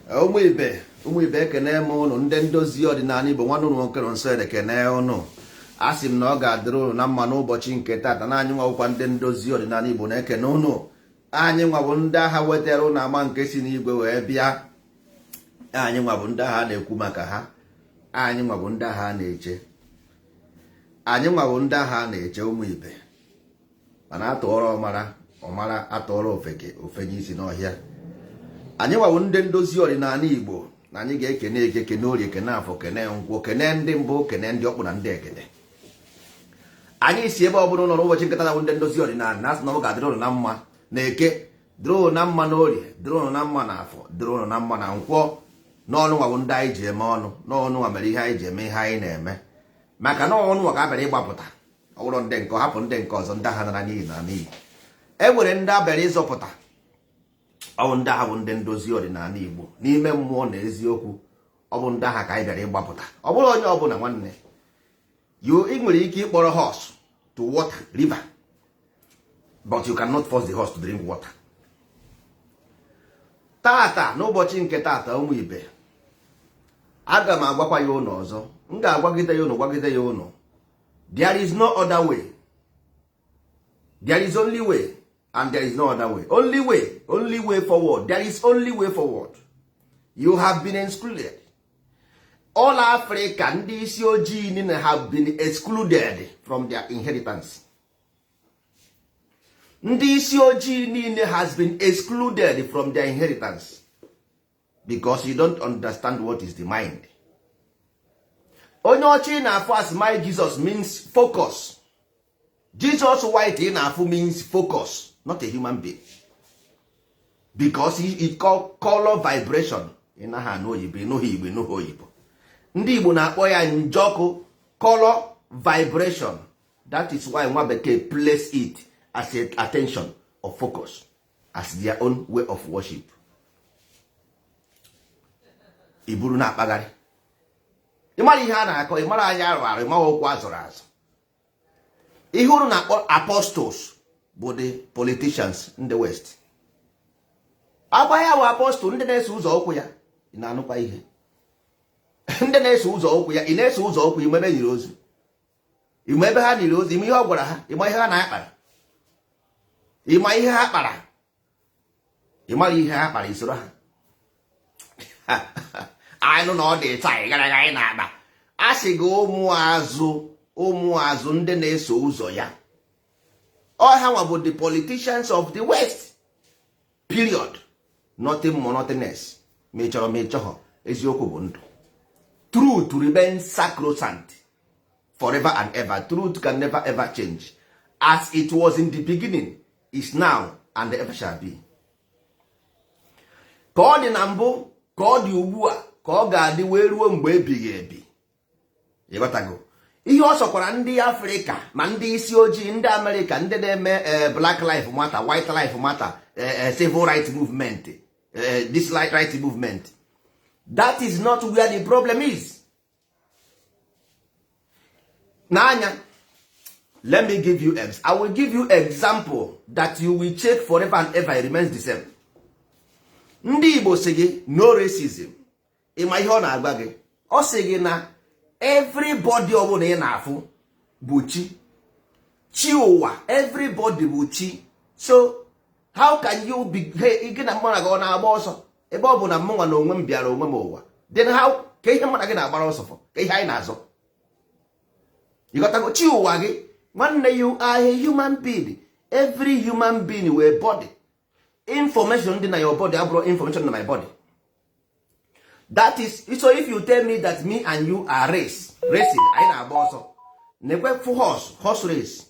Ụmụ ibe, ụmụ ibe, ekene m ụnụ. Ndị ndozi ọdịnala Igbo, nwanne ụnụ nwoke nọ nso, ekene ụnụ. A sị m na ọ ga-adịrị ụnụ na mma n'ụbọchị nke taata. Na anyị nwawụkwa ndị ndozi ọdịnala Igbo na-ekene ụnụ. Anyị nwabụ ndị agha wetara ụnụ ama nke si n'igwe wee bịa. Anyị nwabụ ndị agha na-ekwu maka ha. Anyị nwabụ ndị agha na-eche. Anyị nwabụ ndị agha na-eche, ụmụ ibe. Mana atụọrọ ọmara, ọmara; atụọrọ ofeke, ofenye isi n'ọhịa. Anyị nwabụ ndị ndozi ọdịnala Igbo, na anyị ga-ekene Eke, kene Orie, kene Afọ, kene Nkwọ, kene ndị mbụ, kene ndị ọkpụ na ndị egede. Anyị si ebe ọ bụla ụlọ n'ụbọchị nketa bụ ndị ndozi ọdịnala, na asị na ọ ga-adịrị ụnụ na mma na Eke, dịrị ụnụ na mma na Orie, dịrị ụnụ na mma na Afọ, dịrị ụnụ na mma na Nkwọ. N'ọnụ nwa bụ ndị anyị ji eme ọnụ. N'ọnụ nwa mere ihe anyị ji eme ihe anyị na-eme, maka na ọnụ nwa ka a bịara ịgbapụta. Ọ bụrụ ndị nke hapụ ndị nke ọzọ, ndị agha nara n'iyi na n'iyi. E nwere ndị abịara ịzọpụta. Ọ bụ ndị agha bụ ndị ndozi ọdịnala Igbo n'ime mmụọ na eziokwu. Ọ bụ ndị agha ka anyị bịara ịgbapụta, ọ bụrụ onye ọbụla. Nwanne, you ị nwere ike ịkpọrọ horse to water river, but you cannot force the horse to drink water. Tata, n'ụbọchị nke tata, ụmụ ibe, aga m agwakwa ya ụnụ ọzọ. M ga-agwagide ya ụnụ, gwagide ya ụnụ. There is no other way. There is only way and there is no other way. Only way, only way forward. There is only way forward. You have been excluded. All Africa, ndị isi ojii niile have been excluded from their inheritance. Ndị isi ojii niile has been excluded from their inheritance because you don't understand what is the mind. Onye ọcha ị na-afụ as my Jesus means focus. Jesus white ị na-afụ means focus, not a human being, because it call color vibration. Ị naghị anụ oyibo, ịnụghị Igbo, ịnụghị oyibo. Ndị Igbo na-akpọ ya njọkụ, color vibration. That is why nwa bekee place it as a attention of focus, as their own way of worship. Iburu na-akpagharị, ịmara ihe a na-akọ, ịmara anya arụ arụ, ịmara okwu azụrụ azụ. Ihe unu na-akpọ apostles bụ the politicians in the West. Agwa ya bụ apostle, ndị na-eso ụzọ ụkwụ ya. Ị na-anụkwa ihe? Ndị na-eso ụzọ ụkwụ ya. Ị na-eso ụzọ ụkwụ ime ebe nyiri ozu, ime ebe ha niri ozu, ime ihe ọ gwara ha, ịma ihe ha na-akpara, ịma ihe ha kpara, ịmara ihe ha kpara, isoro ha. Anyị nụ na ọ dị taa, ị gara anyị na-akpa. A sị gị, ụmụazụ, ụmụazụ ndị na-eso ụzọ ya, ọ ha nwa bụ the politicians of the West, period. Nothing more, nothing else. Ma ị chọrọ, ma ị chọghọ, eziokwu bụ ndụ. Truth remains sacrosanct forever and ever. Truth can never ever change. As it was in the beginning, is now and ever shall be. Ka ọ dị na mbụ, ka ọ dị ugbu a, ka ọ ga-adị wee ruo mgbe ebighị ebi. Ịghọtago? Ihe ọ sọkwara ndị Afrịka, ma ndị isi ojii, ndị Amerịka, ndị na-eme Black Life Matter, White Life Matter, civil rights movement, this right movement, that is not where the problem is. N'anya, let me give you I will give you example that you will check forever and ever. It remains the same. Ndị Igbo si gị no racism. Ịma ihe ọ na-agwa gị? Ọ sị gị na everybody ọbụla ị na-afụ bụ chi, chi ụwa. Everybody bụ chi. So how can you be, hey, gị na mụ na gị ọ na-agba ọsọ, ebe ọ bụ na mụnwa na onwe m bịara onwe m ụwa? Then how ka ihe mụ na gị na-agbara ọsọ fọ ka ihe anyị na-azọ? Ịghọtago? Chi ụwa gị, nwanne, you are a human being. Every human being wee body. Information dị na your body abụrụ information na my body. That is so. If you tell me that me and you are race racing, anyị na-agba ọsọ, na-ekwefu horse, horse race,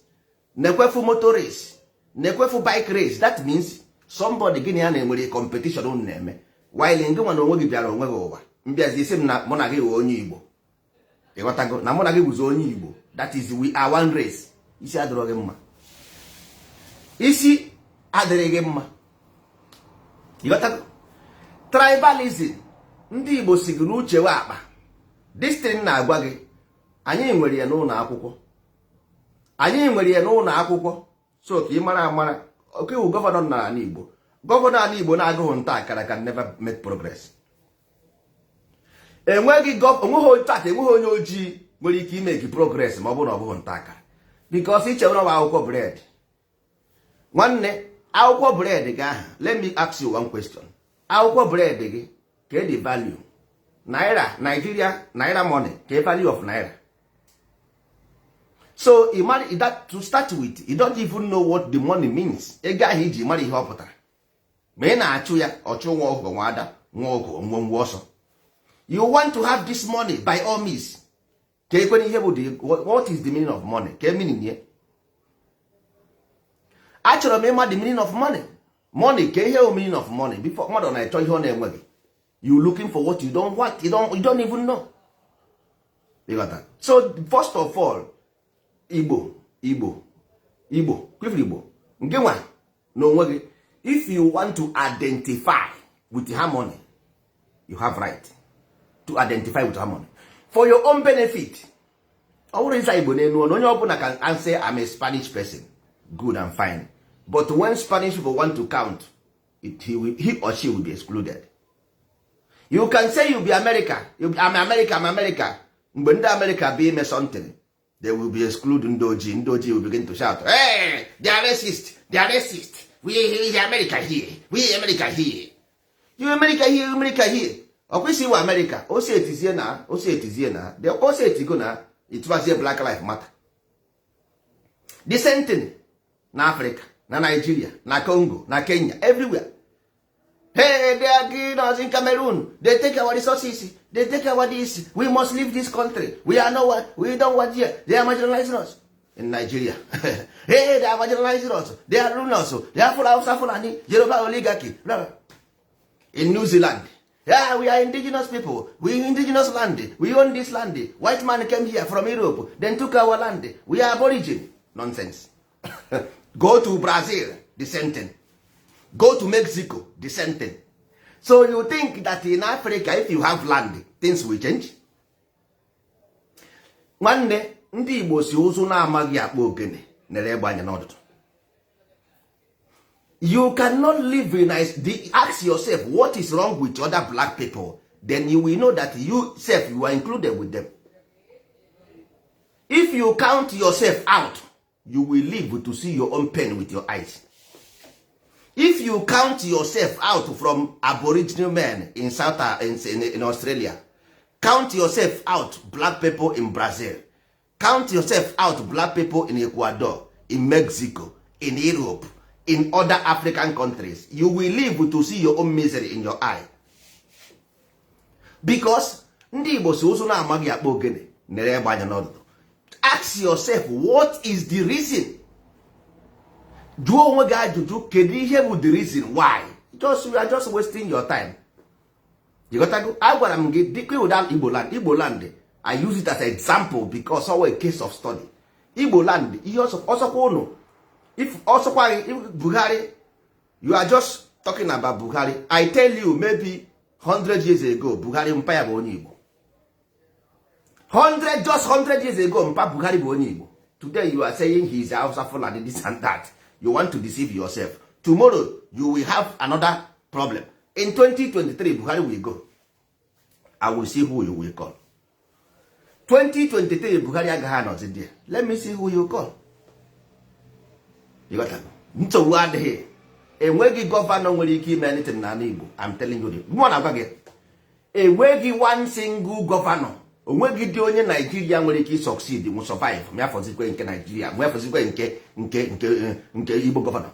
na-ekwefu motor race, na-ekwefu bike race, that means somebody gịnị ya na-enwere competition unu na-eme, while ngị nwa na onwe gị bịara onwe gị ụwa. Mbịazi isi m na mụ na gị wee onye Igbo. Ịghọtago? Na mụ na gị bụzi onye Igbo, that is, we are one race. Isi adịrọ gị mma, isi adịrị gị mma. Ịghọtago? Tribalism, ndị Igbo si gị n'uche we akpa. This thing na-agwa gị, anyị nwere ya n'ụlọ akwụkwọ, anyị nwere ya n'ụlọ akwụkwọ. So ka ị mara amara, oke iwu governor n'ala Igbo, governor ala Igbo na-agụghị nta akara can never make progress. Enweghị, onweghị tata, enweghị onye ojii nwere ike ime progress ma ọ bụrụ na ọ bụghị nta akara, because ichewere ọwa akwụkwọ bread. Nwanne, akwụkwọ bread gị ahụ, let me ask you one question. Akwụkwọ bread gị, ka the value naira, Nigeria naira money, ka value of naira? So that, to start with, you don't even know what the money means. Ego ahụ iji mara ihe ọ pụtara, ma ị na-achụ ya ọchụ nwa ọgụ, nwa ada nwa ọgụ, nwa nwa ọsọ. You want to have this money by all means. Ka ekwena ihe bụ the, what is the meaning of money? Ka meaning ye, achọrọ m ịma the meaning of money. Money, ka ihe bụ meaning of money before mmadụ na-achọ ihe ọ na-enweghị. You looking for what you don't want. You don't even know. You got that? So first of all, Igbo, Igbo, Igbo kwefuru, Igbo nke nwa na onwe gị, if you want to identify with harmony, you have right to identify with harmony for your own benefit. Ọ bụrụ ịza Igbo n'elu ọnụ, onye ọbụla can answer, "I'm a Spanish person." Good and fine, but when Spanish people want to count it, he or she will be excluded. You can say you be America, you be, I'm America, I'm America. Mgbe ndị America bụ ime something, they will be exclude ndị ojii. Ndị ojii will begin to shout, "Hey, they are racist, they are racist. We America here, we America here, you America here, you America here." Ọ kwesịghị iwe America osi etizie na osi etizie na osi etigo na ịtụbazie Black Life Matter. The same thing na Africa, na Nigeria, na Congo, na Kenya, everywhere. Hey, they are killing us in Cameroon. They take our resources, they take our this. We must leave this country. We are no, we don't want here. They are marginalizing us in Nigeria. Hey, they are marginalizing us, they are ruling us, they are full Hausa, Fulani, Yoruba oligarchy, blah, blah. In New Zealand, yeah, we are indigenous people, we indigenous land, we own this land. White man came here from Europe, then took our land. We are aborigine. Nonsense. Go to Brazil, the same thing. Go to Mexico, the same thing. So you think that in Africa, if you have land, things will change? Nwanne, ndị Igbo si ụzụ na-amaghị akpa ogene nere egbe anya n'ọdụdụ. You cannot live in the, ask yourself what is wrong with other black people, then you will know that you self, you are included with them. If you count yourself out, you will live to see your own pain with your eyes. If you count yourself out from aboriginal men in South in Australia, count yourself out black people in Brazil, count yourself out black people in Ecuador, in Mexico, in Europe, in other African countries, you will live to see your own misery in your eye. Because ndị Igbo si ụzụ na-amaghị akpa ogene nere egbe anya n'ọdụdụ. Ask yourself, what is the reason? Jụọ onwe gị ajụjụ, kedu ihe bụ the reason why? Just, you are just wasting your time. You got to go. Agwara m gị dịka ụda Igbo land, Igbo land, I use it as an example because ọ a case of study. Igbo land, ihe ọsọkwa ụnụ, if ọsọkwa gị Buhari, you are just talking about Buhari. I tell you, maybe 100 years ago, Buhari mpa ya bụ onye Igbo. 100, just 100 years ago, mpa Buhari bụ onye Igbo. Today you are saying he is Hausa, Fulani, this and that. You want to deceive yourself. Tomorrow you will have another problem. In 2023, Buhari will go. I will see who you will call. 2023, Buhari agaghị anọzi there. Let me see who you call. You got that? Nsogbu adịghị. Enweghị governor nwere ike ime anything n'ala Igbo. I'm telling you, mụ na-agwa gị, enweghị one single governor, onweghị dị onye Naijiria nwere ike succeed nwe survive ma ya fọzikwe nke Naijiria, ma ya fọzikwe nke Igbo governor.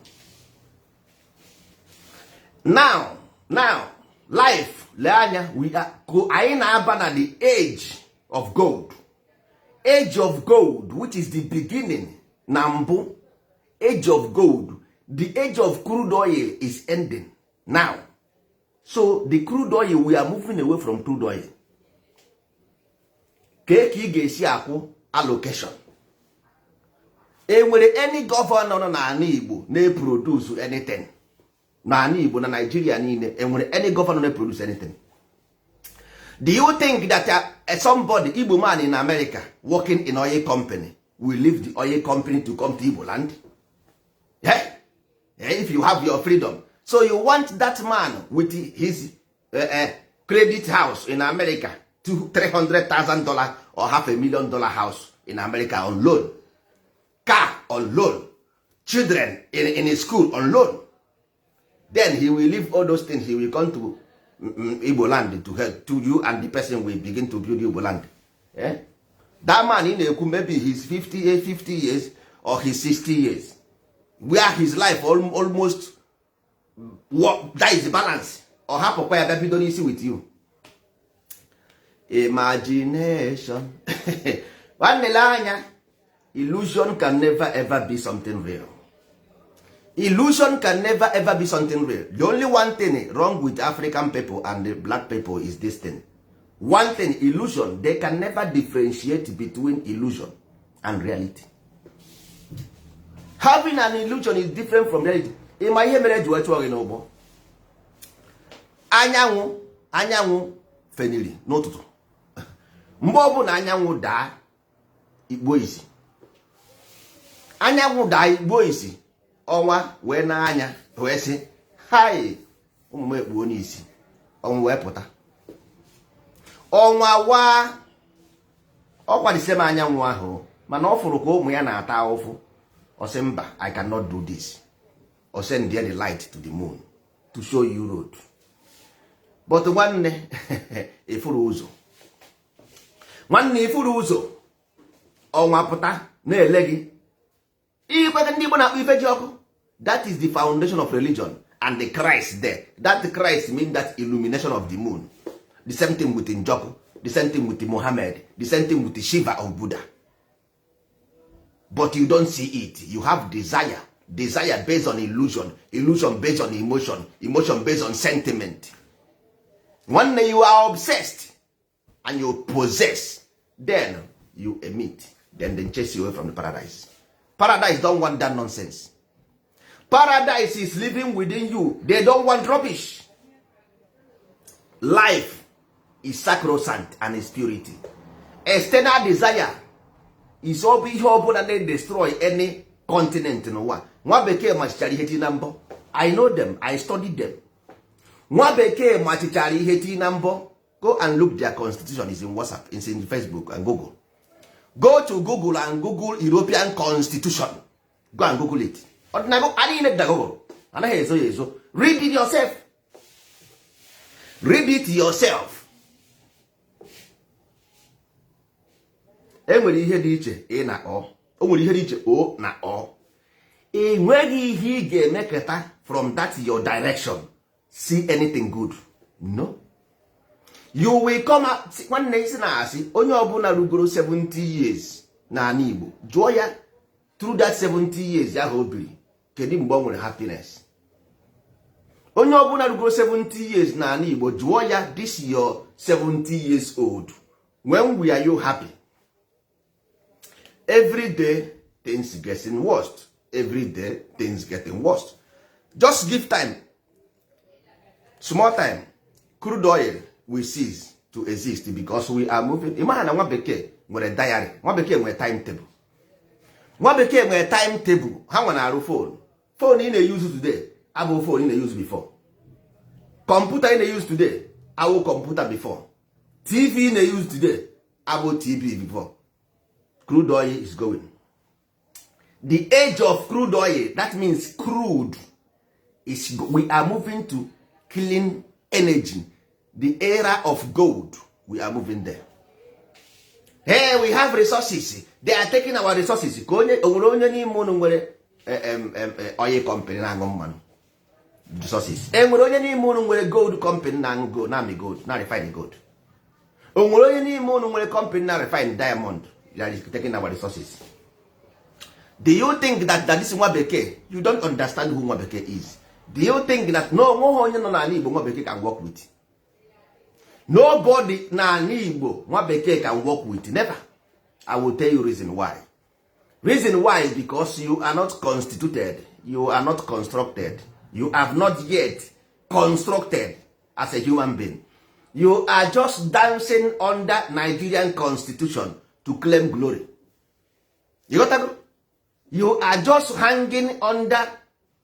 Now life, lee anya, we are, anyị na-aba na the age of gold, age of gold, which is the beginning na mbụ, age of gold. The age of crude oil is ending now. So the crude oil, we are moving away from crude oil. Kee ka ị ga-esi akwụ allocation? Enwere any governor nọ n'ala Igbo na-eproduce anything n'ala Igbo, na Nigeria niile? Enwere any governor na-eproduce anything? Do you think that somebody, Igbo man in America working in oil company, will leave the oil company to come to Igbo land? Yeah? Yeah, if you have your freedom, so you want that man with his credit house in America $300,000 or half a million dollar house in America on loan, car on loan, children in a school on loan. Then he will leave all those things. He will come to Igbo land to help to you, and the person will begin to build Igbo land, eh? That man ị na-ekwu, maybe he's 50, 50 years or he's 60 years, where his life almost what, that is the balance. Ọ hapụkwa ya bịa bido n'isi with you. Imagination, nwanne, lee anya. Illusion can never ever be something real. Illusion can never ever be something real. The only one thing wrong with African people and the black people is this thing, one thing: illusion. They can never differentiate between illusion and reality. Having an illusion is different from reality. Ịma ihe mere eji wee chụọ gị n'ụgbọ? Anyanwụ, anyanwụ feniri n'ụtụtụ. Mgbe ọbụla anyanwụ daa, ikpuo isi. Anyanwụ daa, ikpuo isi. Ọnwa wee n'anya wee sị, "Hai, ụmụ m ekpuo n'isi." Ọnwa wee pụta, ọnwa waa ọkwa the same anyanwụ ahụ, mana ọ fụrụ ka ụmụ ya na-ata ahụfụ. Ọ sị, "Mba, I cannot do this." Ọ send the light to the moon to show you road. But nwanne, ifuru ụzọ. Nwanne, ifuru ụzọ. Ọnwa pụta na-ele gị ikweta. Ndị Igbo na-akpọ ife ji ọkụ. That is the foundation of religion and the Christ there. That Christ mean that illumination of the moon. The same thing with Njoku, the same thing with Mohammed, the same thing with the Shiva of Buddha. But you don't see it. You have desire, desire based on illusion, illusion based on emotion, emotion based on sentiment. Nwanne, you are obsessed and you possess, then you emit, then they chase you away from the paradise. Paradise don't want that nonsense. Paradise is living within you. They don't want rubbish. Life is sacrosanct and is purity. External desire is ọ bụ ihe ọbụla na-destroy any continent n'ụwa. Nwa bekee machichara ihe ti na mbọ. I know them, I studied them. Nwa bekee machichara ihe ti na mbọ. Go and look, their constitution is in WhatsApp, is in Facebook and Google. Go to Google and Google European constitution. Go and Google it. Adịghị na Google, anaghị ezo ya ezo. Read it yourself, read it yourself. E nwere ihe dị iche ị na ọ, o nwere ihe dị iche o na ọ. Ị nweghị ihe ị ga-emekọta from that your direction, see anything good? No. You will come out. Nwanne, isi na-asị onye ọbụla rugoro 70 years n'ala Igbo, jụọ ya, through that 70 years ahụ o biri, kedu mgbe ọ nwere happiness? Onye ọbụla rugoro 70 years n'ala Igbo, jụọ ya, this your 70 years old, when were you happy? Every day things getting worst, every day things getting worst. Just give time, small time, crude oil will cease to exist because we are moving. Ịmaha na nwa bekee nwere diary, nwa bekee nwere timetable, nwa bekee nwere timetable. Ha nwere arụ phone. Phone ị na-use today abụghị phone ị na-use before. Kọmputa ị na-use today abụ kọmputa before. TV ị na-use today abụ TV before. Crude oil is going. The age of crude oil, that means crude is, we are moving to clean energy, the era of gold. We are moving there. Hey, we have resources. They are taking our resources. Ka onye o nwere, onye n'ime unu nwere oil company na-aṅụ mmanụ resources? E nwere onye n'ime unu nwere gold company na-aṅụ gold, na-amị gold, na refine gold? O nwere onye n'ime unu nwere company na refine diamond? They are taking our resources. Do you think that this nwa bekee, you don't understand who nwa bekee is? Do you think that no nweghị onye nọ n'ala Igbo nwa bekee can work with? Nobody n'ala Igbo nwa bekee can work with. Never. I will tell you reason why. Reason why, because you are not constituted, you are not constructed, you have not yet constructed as a human being. You are just dancing under Nigerian constitution to claim glory. You got that? You are just hanging under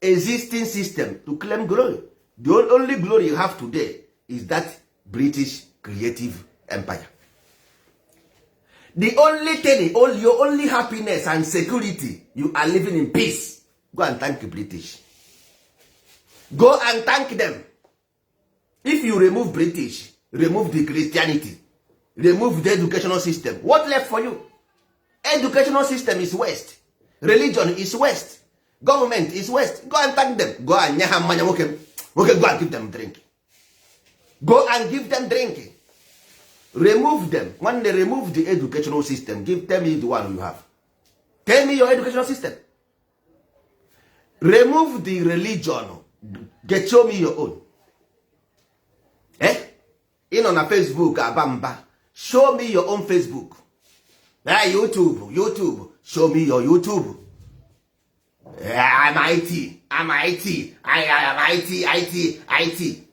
existing system to claim glory. The only glory you have today is that British creative Empire. The only thing, all your only happiness and security, you are living in peace. Go and thank the British. Go and thank them. If you remove British, remove the Christianity, remove the educational system, what left for you? Educational system is West, religion is West, government is West. Go and thank them. Go and nye ha mmanya. Nwoke, nwoke, go and give them drink. Go and give them drink. Remove them. Nwanne, remove the educational system. Give, tell me the one you have. Tell me your educational system. Remove the religion. Get, show me your own. Eh, ị nọ na Facebook aba mba. Show me your own Facebook. Eh, YouTube, YouTube, show me your YouTube. Eh, I'm IT, I'm IT, I am IT, IT, IT.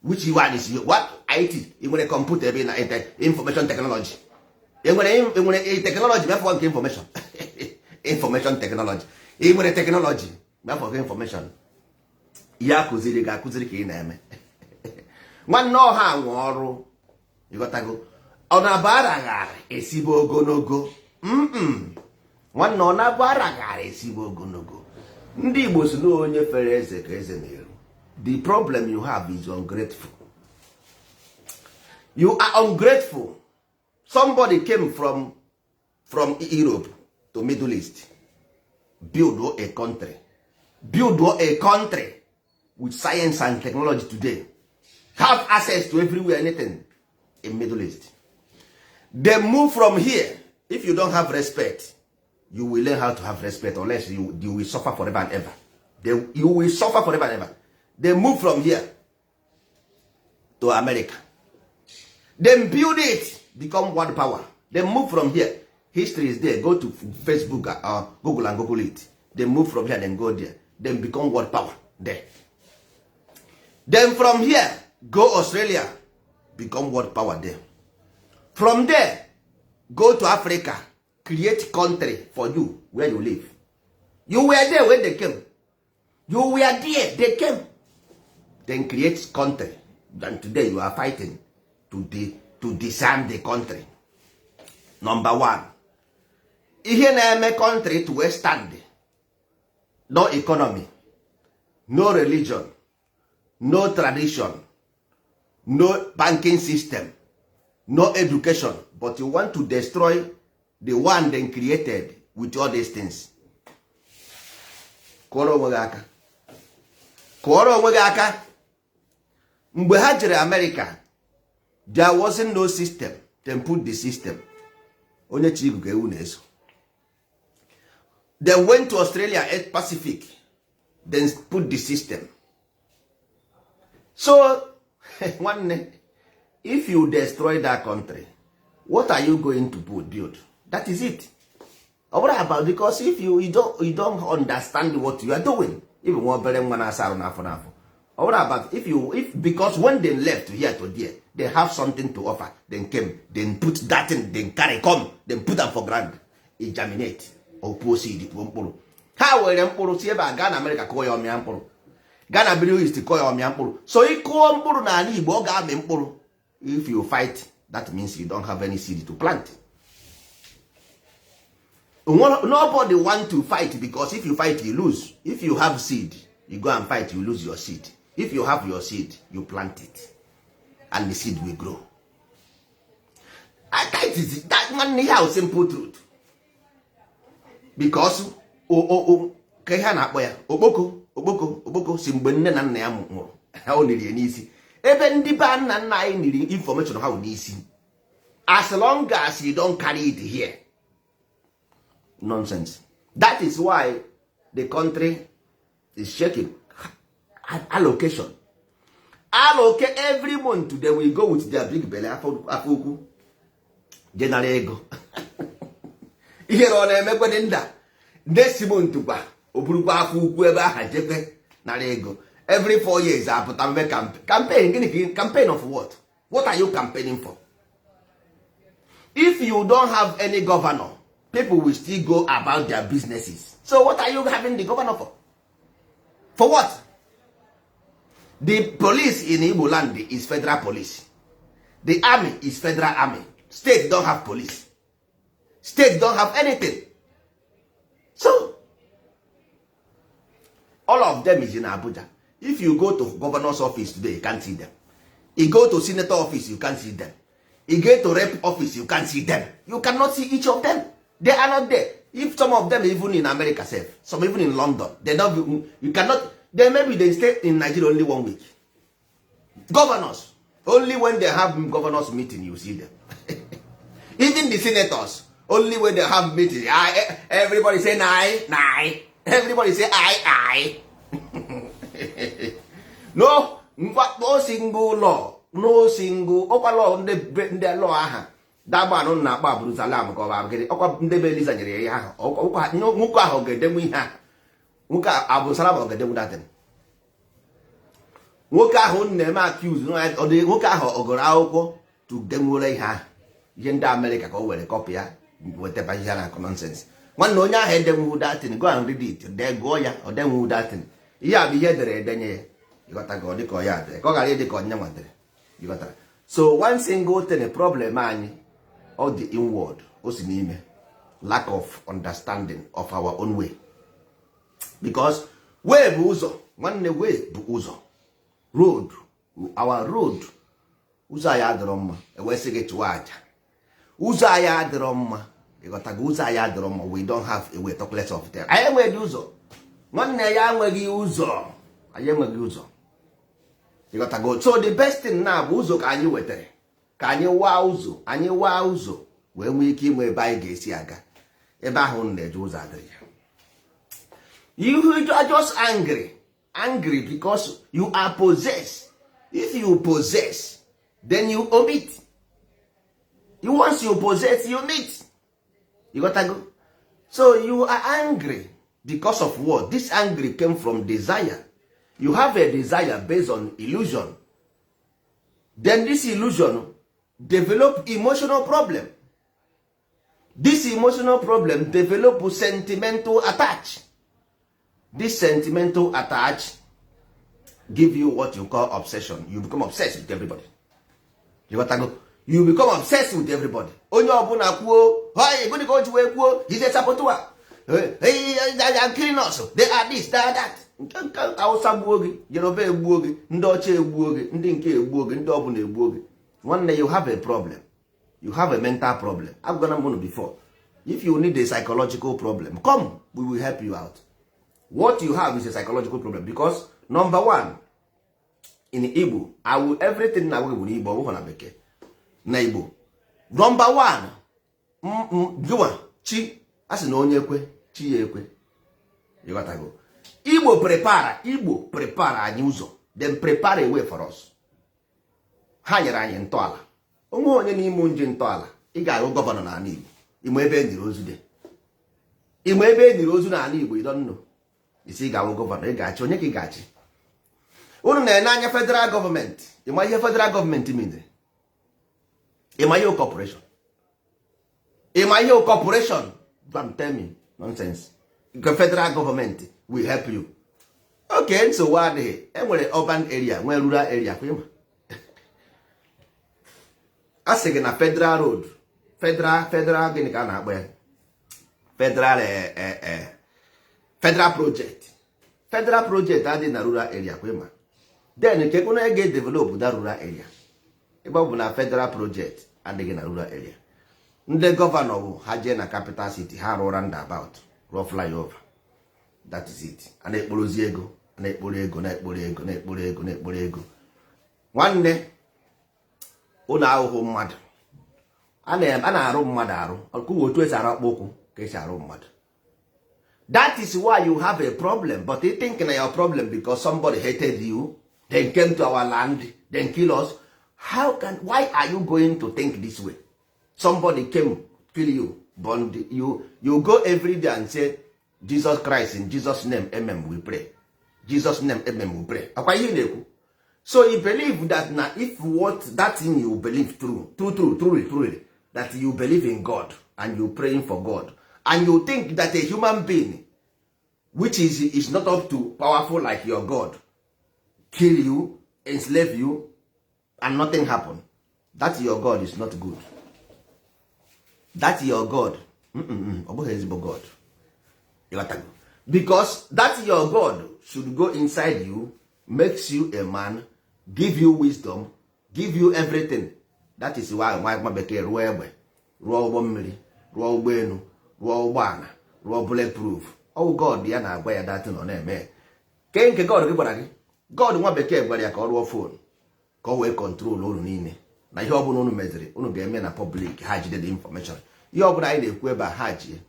Which one is your, what IT? Ị nwere kọmputa ebe ị na information technology? Ị nwere technology mefọ nke information, information technology. Ị nwere technology mefọ nke information. Ihe akụziri gị akụziri ka ị na-eme. Nwanne, ọha nwe ọrụ, ịghọtago? Ọ na-abụ araghara esibe ogologo. Nwanne, ọ na-abụ araghara esibe ogologo. Ndị Igbo si na onye fere eze ka eze na-eru. The problem you have is ungrateful. You are ungrateful. Somebody came from Europe to Middle East, build a country, build a country with science and technology. Today have access to everywhere, anything in Middle East. They move from here. If you don't have respect, you will learn how to have respect, unless you will suffer forever and ever. You will suffer forever and ever. They move from here to America, then build it, become world power. They move from here. History is there. Go to Facebook or Google and Google it. They move from here, then go there, then become world power there. Then from here go Australia, become world power there. From there go to Africa, create country for you where you live. You were there when they came. You were there, they came, then create country. And today you are fighting to disarm the country. Number one, ihe na-eme country to stand: no economy, no religion, no tradition, no banking system, no education. But you want to destroy the one they created with all these things. Kụọrọ onwe gị aka, kụọrọ onwe gị aka. Mgbe ha jere America, there wasn't no system. Then put the system. Onye chi igugu ewu na-eso. Then went to Australia, East Pacific, then put the system. So nwanne, if you destroy that country, what are you going to put, build? That is it. Ọ bụrụ about, because if you don't understand what you are doing, even nwa obere nwa na-asa arụ n'afọ n'afọ, ọ bụrụ about if you if because when they left here to there, they have something to offer. Then came, then put that thing, then carry come, then put am for ground. E germinate, opuo seed, puo mkpụrụ. Ha were mkpụrụ si ebe a gaa na Amerịka, kụọ ya, ọmịa mkpụrụ. Gaa na Middle East, kụọ ya, ọmịa mkpụrụ. So ịkụọ mkpụrụ n'ala Igbo, ọ ga-amị mkpụrụ. If you fight, that means you don't have any seed to plant. Nobody want to fight, because if you fight, you lose. If you have seed, you go and fight, you lose your seed. If you have your seed, you plant it and the seed will grow. That is that. Nwanne, ihe ahụ simple truth, because ka ihe a na-akpọ ya okpoko, okpoko, okpoko si mgbe nne na nna ya nwụrụ, ha o niri ya n'isi. Ebe ndị be nna nna anyị niri information ha n'isi. As long as you don't carry it here, nonsense. That is why the country is shaking. Allocation, allocate every month, they will go with their big belly, afọ ukwu, jenara ego. Ihere ọ na-emekwe dị nda. Next month kwa, o burukwa afọ ukwu ebe aha jekwe nara ego. Every 4 years apụta mbe campaign. Gịnị ka campaign of? What are you campaigning for if you don't have any governor? People will still go about their businesses. So what are you having the governor for? For what? The police in Igbo land is federal police. The army is federal army. State don't have police. State don't have anything. So all of them is in Abuja. If you go to governor's office today, you can't see them. You go to senator office, you can't see them. You go to rep office, you can't see them. You cannot see each of them. They are not there. If some of them even in America sef, some even in London, they don't, you cannot. They maybe they stay in Nigeria only one week. Governors, only when they have governors meeting you see them. Even the senators, only when they have meeting. Aye, everybody say nine nine, everybody say aye aye. No ngwa, no single law, no single ọkwa law. Ndị ndị law aha dagbanụ na-akpọ Abdulsalam ka ọ bụ gịnị? Ọkwa ndị be Eliza nyere ya ihe ahụ. Nwoke ahụ ọ ga-edenwu ihe ahụ? Nwoke Abdulsalam ọ ga-edenwu datin? Nwoke ahụ na-eme accuse, nwoke ahụ ọ gụrụ akwụkwọ to denwure ihe ahụ? Ihe ndị Amerịka ka o were copy ya wetaba ihe na nonsense. Nwanne, onye ahụ edenwu datin. Go and read it. Dee, gụọ ya, ọ denwu datin. Ihe a bụ ihe edere edenye ya. Ịghọtago? Ọ dịka ọ ya dere ka ọ ghara ịdị ka onye nwadere. Ịghọtara? So one single thing, problem anyị, ọ dị inward, o si n'ime lack of understanding of our own way, because way bụ ụzọ. Nwanne, way bụ ụzọ, road, our road. Ụzọ anyị adịrọ mma, ewesị gị chụọ aja. Ụzọ anyị adịrọ mma. Ịghọtago? Ụzọ anyị adịrọ mma. We don't have a way, talk less of them. Anyị enweghị ụzọ. Nwanne ya, enweghị ụzọ, anyị enweghị ụzọ. Ịghọtago? So the best thing na bụ ụzọ ka anyị wetara, ka anyị waa ụzọ, anyị waa ụzọ wee nwee ike inwe ebe anyị ga-esi aga. Ebe ahụ na-eje, ụzọ adịrị ya. You are just angry, angry because you are possessed. If you possess, then you omit. You, once you possess, you omit. You got to go. So you are angry because of what? This angry came from desire. You have a desire based on illusion. Then this illusion develop emotional problem. This emotional problem develop sentimental attach. This sentimental attach give you what you call obsession. You become obsessed with everybody. You got to go. You become obsessed with everybody. Onye ọbụla kwuo, "Hey, gịnị ka o ji wee kwuo? He's a saboteur. Hey, they are killing us. They are this, they are that." Nke nke Hausa gbuo gị, Yoruba egbuo gị, ndị ọcha egbuo gị, ndị nke egbuo gị, ndị ọbụla egbuo gị. Nwanne, you have a problem. You have a mental problem. I've gone m before. If you need a psychological problem, come, we will help you out. What you have is a psychological problem, because number one, in Igbo, I will everything na bụ n'Igbo, ọ bụghị na bekee, na Igbo. Number one, gịnwa chi a sị na onye ekwe chi ya ekwe. Ịghọtago? Igbo prepare, Igbo prepare anyị ụzọ. Then prepare a way for us. Ha nyere anyị ntọala. Onwe onye n'ime nje ntọala ị ga-ahụ governor n'ala Igbo. Ịma ebe e nyere ozu dị? Ịma ebe e nyere ozu n'ala Igbo? You don't know. Isi ị ga-ahụ governor, ị ga-achị onye ka ị ga-achị? Unu na-ene anya federal gọọmenti. Ịma ihe federal gọọmenti mean? Ịma ihe corporation? Ịma ihe corporation? Don't tell me nonsense. Nke federal gọọmenti will help you? Okay, nsogbu adịghị. Enwere urban area, nwee rural area. Kwa ịma a sị gị na federal road, federal, federal gịnị ka a na-akpọ ya? Federal, federal project. Federal project adịghị na rural area. Kwa ịma? Then nke kwuna ga-edevelop da rural area, ebe ọ bụ na federal project adịghị na rural area. Ndị governor bụ ha jee na capital city, ha rụọ roundabout, rụọ flyover. That is it. A na-ekporozi ego, a na-ekporo ego, na-ekporo ego, na-ekporo ego, na-ekporo ego. Nwanne, ụlọ ahụhụ mmadụ a na-arụ mmadụ arụ ọkụwa otu esi arụ akpụ ụkwụ ka esi arụ mmadụ. That is why you have a problem. But you think na your problem because somebody hated you, then came to our land, then kill us. How can, why are you going to think this way? Somebody came, kill you, but you go every day and say, "Jesus Christ, in Jesus' name, amen, we pray. Jesus' name, amen, we pray." Akwa ihe ị na-ekwu. So you believe that na if what that thing you believe true, true, true, truly, truly, that you believe in God and you praying for God, and you think that a human being which is not up to powerful like your God kill you, enslave you, and nothing happen. That your God is not good. That your God, ọ bụghị ezigbo God. Ịghọtago? Because that your God should go inside you, makes you a man, give you wisdom, give you everything. That is why nwa bekee rụọ egbe, rụọ ụgbọ mmiri, rụọ ụgbọelu, rụọ ụgbọala, rụọ bulletproof. Ọwụ God ya na-agwa ya that nọ na-eme ke nke God gị gwara gị. God nwa bekee gwara ya ka ọ rụọ phone ka ọ wee control unu niile, na ihe ọbụla unu meziri, unu ga-eme na public, ha jide the information. Ihe ọbụla anyị na-ekwu ebe a, ha ji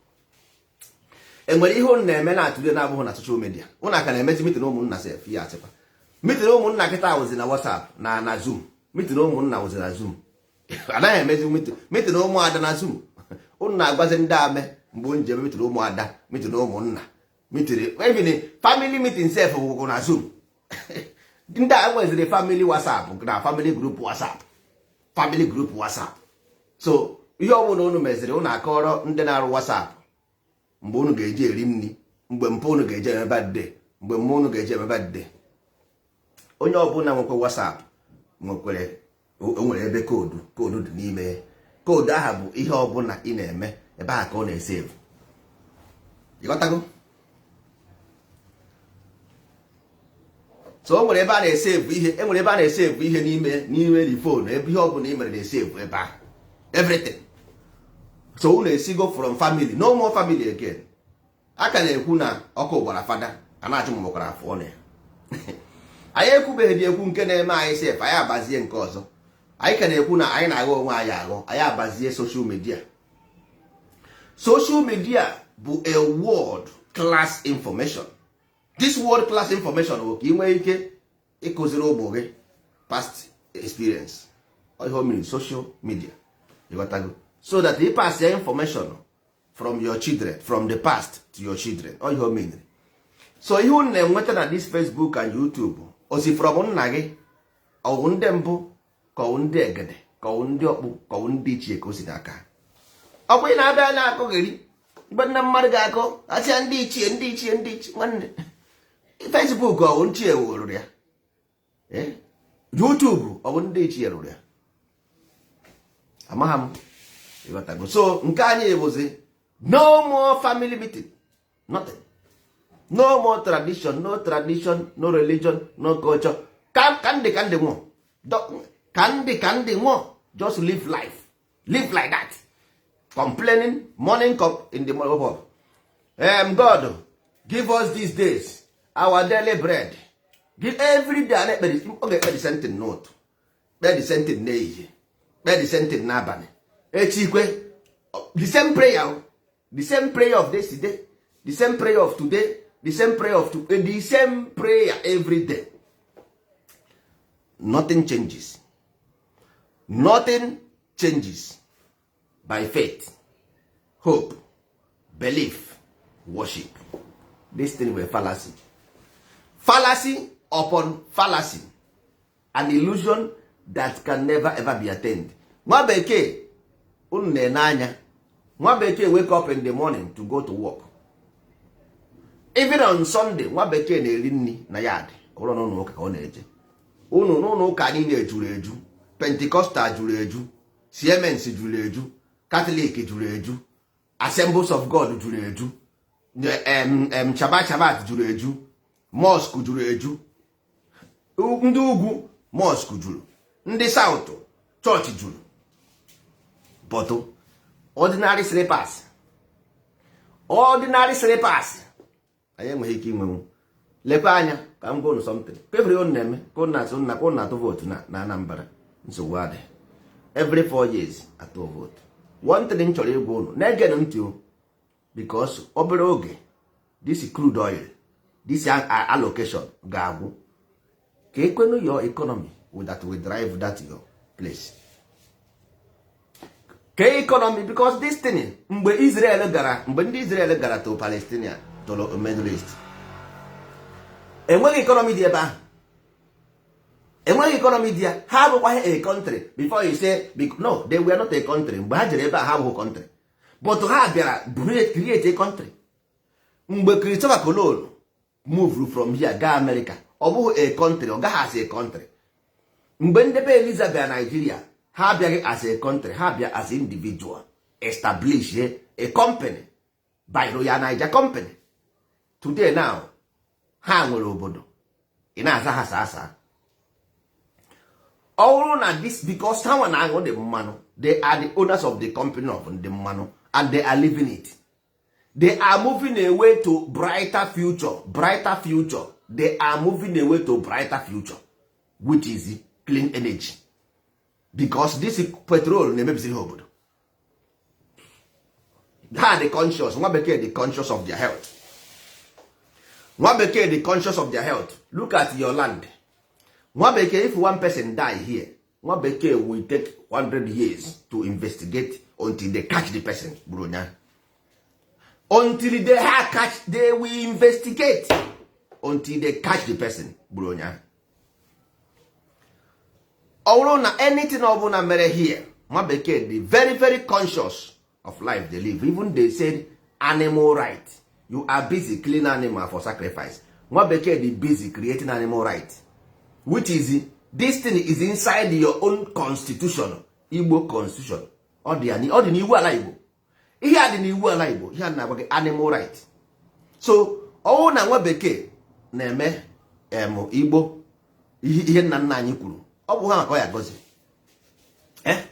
enwere ihe unu na-eme na-atụle na-abụghị na social media. Unu aka na-emezi meeting ụmụnna sef. Ya asịkwa meeting ụmụnna kịta wụzi na WhatsApp na Zoom. Meeting ụmụnna wụzi na Zoom. Anaghị emezi meeting ụmụada na Zoom. Unu na-agwazi ndị ame mgbe njem meeting ụmụada, meeting ụmụnna, meeting, even family meeting sef wụkwụ na Zoom. Ndị a nweziri family WhatsApp na family group WhatsApp, family group WhatsApp. So ihe ọbụla unu meziri, unu akọrọ ndị na-arụ WhatsApp mgbe unu ga-eji eri nri, mgbe mpụ unu ga-eji eme birthday, mgbe mmụ unu ga-eji eme birthday. Onye ọbụla nwekwa WhatsApp nwekwere, o nwere ebe code dị n'ime. Code aha bụ ihe ọbụla ị na-eme ebe ahụ ka ọ na-esave. Ịghọtago? So o nwere ebe a na-esave ihe, e nwere ebe a na-esave ihe n'ime the phone, ebe ihe ọbụla ị mere na-esave ebe ahụ, everything. So unu esigo from family, no more family again. A ka na-ekwu na ọkụ gbara fada, a na-achụ ma gbakwara afọ ọnụ ya. Anyị ekwubeghị dị ekwu nke na-eme anyị sef, anyị abazie nke ọzọ. Anyị ka na-ekwu na anyị na-aghọ onwe anyị aghọ. Anyị abazie social media. Social media bụ a world class information. This world class information bụ ka ị nwee ike ịkụziri ụmụ gị past experience. Ihe o mere social media, ịghọtago? So that you pass your information from your children, from the past to your children. Ọ ihe o mere. So ihe unu na-enweta na this Facebook and YouTube, osi from nna gị, ọwụ ndị mbụ, ka ọwụ ndị egede, ka ọwụ ndị ọkpụ, ka ọwụ ndị ichie, ka o si n'aka. Ọ bụ ị na-abịa na-akọgheri mgbe nna mmadụ ga-akọ asịa ndị ichie, ndị ichie, ndị ichie. Nwanne, Facebook ọwụ nchie rụrụ ya? YouTube ọ bụ ndị ichie rụrụ ya? Amagha m. Ịghọtago? So nke anyị bụzi no more family meeting, nothing, no more tradition, no tradition, no religion, no culture. Ka ndị ka ndị nwụọ, ka ndị ka ndị nwụọ. Just live life, live like that, complaining morning cup in the morning. God give us these days our daily bread. Give every day. A na-ekpe, ọ ga-ekpe the same thing n'ụtụ, kpee the same thing n'ehihie, kpee the same thing n'abalị. Echikwe the same prayer, the same prayer of yesterday, the same prayer of today, the same prayer of today, the same prayer every day. Nothing changes, nothing changes. By faith, hope, belief, worship. This thing were fallacy, fallacy upon fallacy, an illusion that can never ever be attained. Nwa bekee unu na-ene anya, nwa bekee wake up in the morning to go to work. Even on Sunday, nwa bekee na-eri nri na yard. Ụlọ n'ụlọ ụka ka ọ na-eje. Unu n'ụlọ ụka niile juru eju. Pentecostal juru eju, Siemens juru eju, Catholic juru eju, Assemblies of God juru eju, Chabat Chabat juru eju, mosque juru eju. Ndị ugwu, mosque juru. Ndị South, chọọchị juru. But ordinary slippers, ordinary slippers, anyị enweghị ike inwenwu. Lekwa anya ka m gwa unu something. Kefere unu na-eme ka unu na-asị na ka unu na-atụ vote na Anambra, nsogbu adị. Every 4 years atụ vote. One thing m chọrọ ịgwa unu, na-ege ntị o, because obere oge this crude oil, this allocation ga-agwụ. Ka ekwenu your economy that will drive that your place ka economy, because this thing, mgbe Israel gara, mgbe ndị Israel gara to Palestine, to Middle East, enweghị economy dị ebe ahụ, enweghị economy dị ya. Ha abụkwaghị a country before you say. No, they were not a country mgbe ha jere ebe a. Ha abụghị country, but ha bịara create a country. Mgbe Christopher Colon moved from here gaa America, ọ bụghị a country, ọ gaghị asị a country. Mgbe ndị be Eliza bịara Nigeria, Ha abịaghị as a country, ha bịa as individual, establish a company by Royal Niger Company. Today now, ha nwere obodo ị na-aza ha saa. Ọ bụrụ na this, because ha nwa na-aṅụ dị mmanụ, they are the owners of the company of ndị mmanụ, and they are living it. They are moving away to brighter future, brighter future. They are moving away to brighter future, which is clean energy, because this petrol na-emebisiri ha obodo. Ha dị conscious. Nwa bekee dị conscious of their health. Nwa bekee dị conscious of their health. Look at your land. Nwa bekee, if one person die here, nwa bekee will take 100 years to investigate until they catch the person gburu onye ahụ. Until they ha catch, they will investigate until they catch the person gburu onye ahụ. Ọ bụrụ na anything ọbụla mere here, nwa bekee dị very very conscious of life they live. Even they said animal right. You are busy killing animal for sacrifice. Nwa bekee dị busy creating animal right, which is this thing is inside your own constitution, Igbo constitution. Ọ dị n'iwu ala Igbo. Ihe a dị n'iwu ala Igbo, ihe a na-agwa gị, animal right. So ọwụ na nwa bekee na-eme em Igbo ihe nna nna anyị kwuru, ọ bụ ha maka ọ ya gozi. Eh?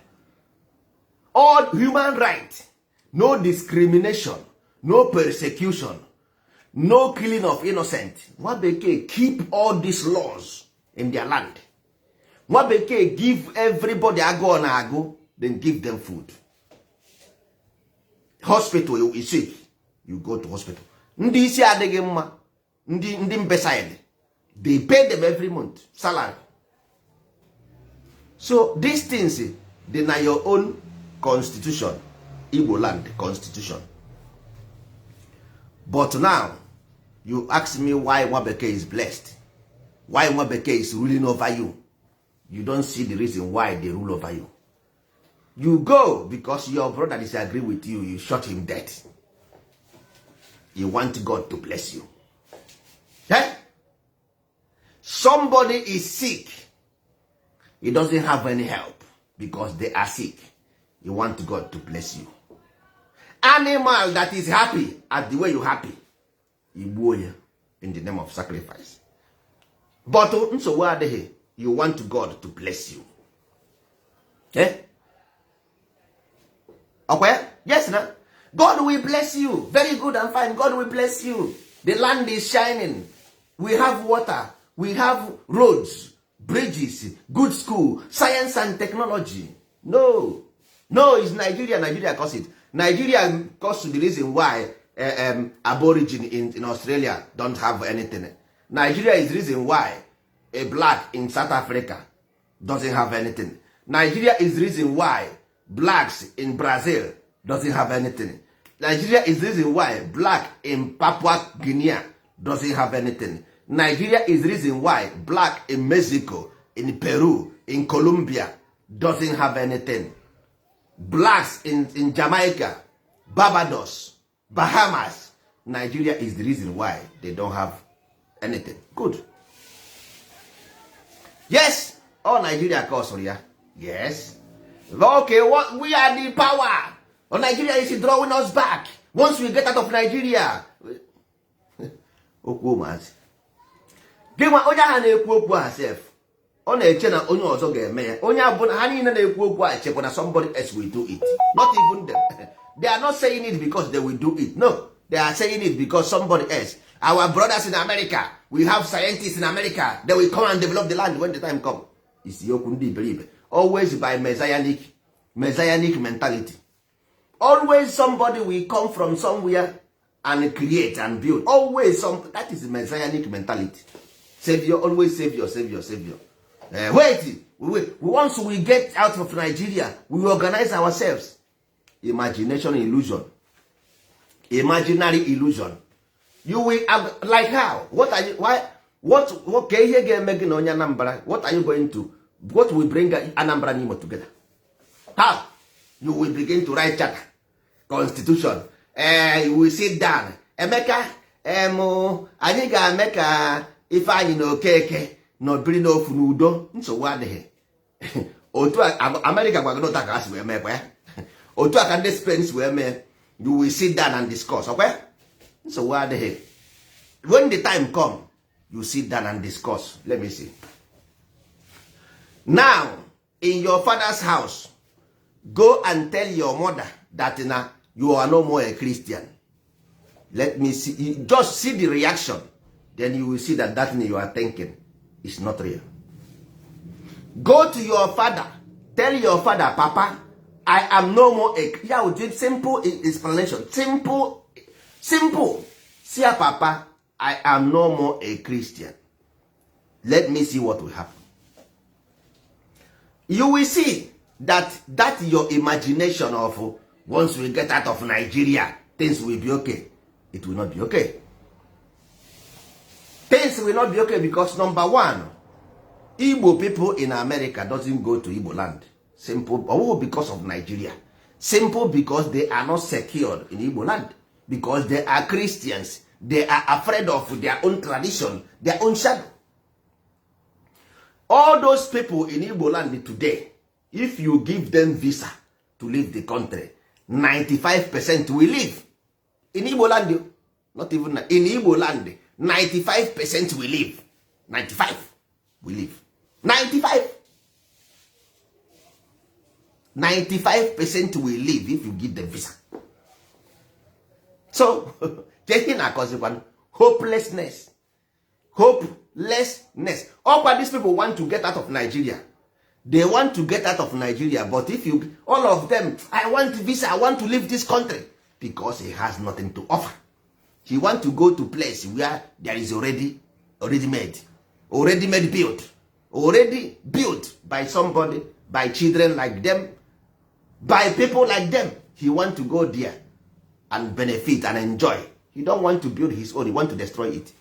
All human right, no discrimination, no persecution, no killing of innocent. Nwa bekee keep all these laws in their land. Nwa bekee give everybody agụụ na agụ, then give them food. Hospital, you is sick, you go to hospital. Ndị isi adịghị mma, ndị mbeside, they pay them every month salary. So these things dị na your own constitution, Igbo land constitution. But now you ask me why nwa bekee is blessed, why nwa bekee is ruling over you. You don't see the reason why they rule over you. You go because your brother disagree with you, you shot him dead. You want God to bless you. Eh? Somebody is sick, he doesn't have any help because they are sick. You want God to bless you. Animal that is happy at the way you happy, igbuo ya in the name of sacrifice. But nsogbu adịghị. You want God to bless you. Eh? Ọkwa ya? Yes na God will bless you. Very good and fine. God will bless you. The land is shining. We have water, we have roads, bridges, good school, science and technology. No, no, it's Nigeria. Nigeria cause it. Nigeria cause the reason why aborigine in Australia don't have anything. Nigeria is the reason why a black in South Africa doesn't have anything. Nigeria is the reason why blacks in Brazil doesn't have anything. Nigeria is the reason why black in Papua Guinea doesn't have anything. Nigeria is the reason why black in Mexico, in Peru, in Colombia doesn't have anything. Blacks in Jamaica, Barbados, Bahamas. Nigeria is the reason why they don't have anything good. Yes, all Nigeria cause ya. Yes, okay, what? We are the power. Oh, Nigeria is drawing us back. Once we get out of Nigeria. Okwu ụmụazị gị nwa, onye ahụ na-ekwu okwu a sef, ọ na-eche na onye ọzọ ga-eme ya. Onye abụla ha niile na-ekwu okwu a echekwa na somebody else will do it. Not even them. They are not saying it because they will do it. No, they are saying it because somebody else, our brothers in America, we have scientists in America, they will come and develop the land when the time come. Isi okwu ndị iberibe, always by messianic mentality. Always somebody will come from somewhere and create and build. Always some, that is messianic mentality. Savior, always savior, savior, savior. Wait, wait, once we get out of Nigeria, we will organize ourselves. Imagination, illusion, imaginary illusion. You will have, like how, what are you, why, what ka ihe ga-eme gị na onye Anambra? What are you going to, what will bring Anambra and Imo together? How you will begin to write charter, constitution? You will sit down. Emeka, anyị ga-eme ka Ifeanyị na Okeke na obiri n'ofu n'udo. Nsogbu adịghị. Otu a America gwa gị n'otu a ka ha si wee mee kwa ya, otu a ka ndị Spain si wee mee. You will sit down and discuss. Ọkwa ya? Nsogbu adịghị. When the time come, you sit down and discuss. Let me see. Now, in your father's house, go and tell your mother that na you are no more a Christian. Let me see. You just see the reaction, then you will see that that thing you are thinking is not real. Go to your father, tell your father, "Papa, I am no more a," ya with simple explanation, simple, simple. See, "Papa, I am no more a Christian." Let me see what will happen. You will see that that your imagination of once we get out of Nigeria, things will be okay, it will not be okay. Things will not be okay because, number one, Igbo people in America doesn't go to Igbo land. Simple. Ọwụhụ because of Nigeria. Simple, because they are not secured in Igbo land, because they are Christians. They are afraid of their own tradition, their own shadow. All those people in Igbo land today, if you give them visa to leave the country, 95% will leave in Igbo land. Not even in Igbo land, 95% will leave. 95 will leave. 95, 95% will leave if you give them visa. So ihe na-akọzikwanụ hopelessness, hopelessness. Ọkwa these people want to get out of Nigeria. They want to get out of Nigeria, but if you, all of them, "I want visa, I want to leave this country," because he has nothing to offer. He want to go to place where there is already made, already made, built, already built by somebody, by children like them, by people like them. He want to go there and benefit and enjoy. He don't want to build his own. He want to destroy it.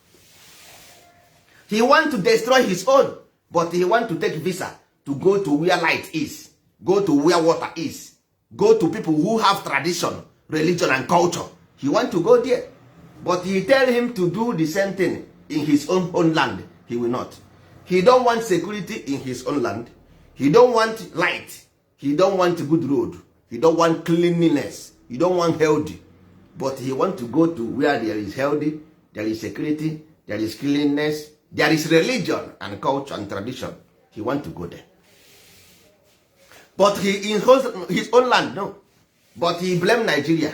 He want to destroy his own, but he want to take visa to go to where light is, go to where water is, go to people who have tradition, religion and culture. He want to go there, but he tell him to do the same thing in his own homeland, he will not. He don't want security in his own land. He don't want light. He don't want good road. He don't want cleanliness. He don't want healthy, but he want to go to where there is healthy, there is security, there is cleanliness, there is religion and culture and tradition. He want to go there, but he in his own land, no. But he blame Nigeria.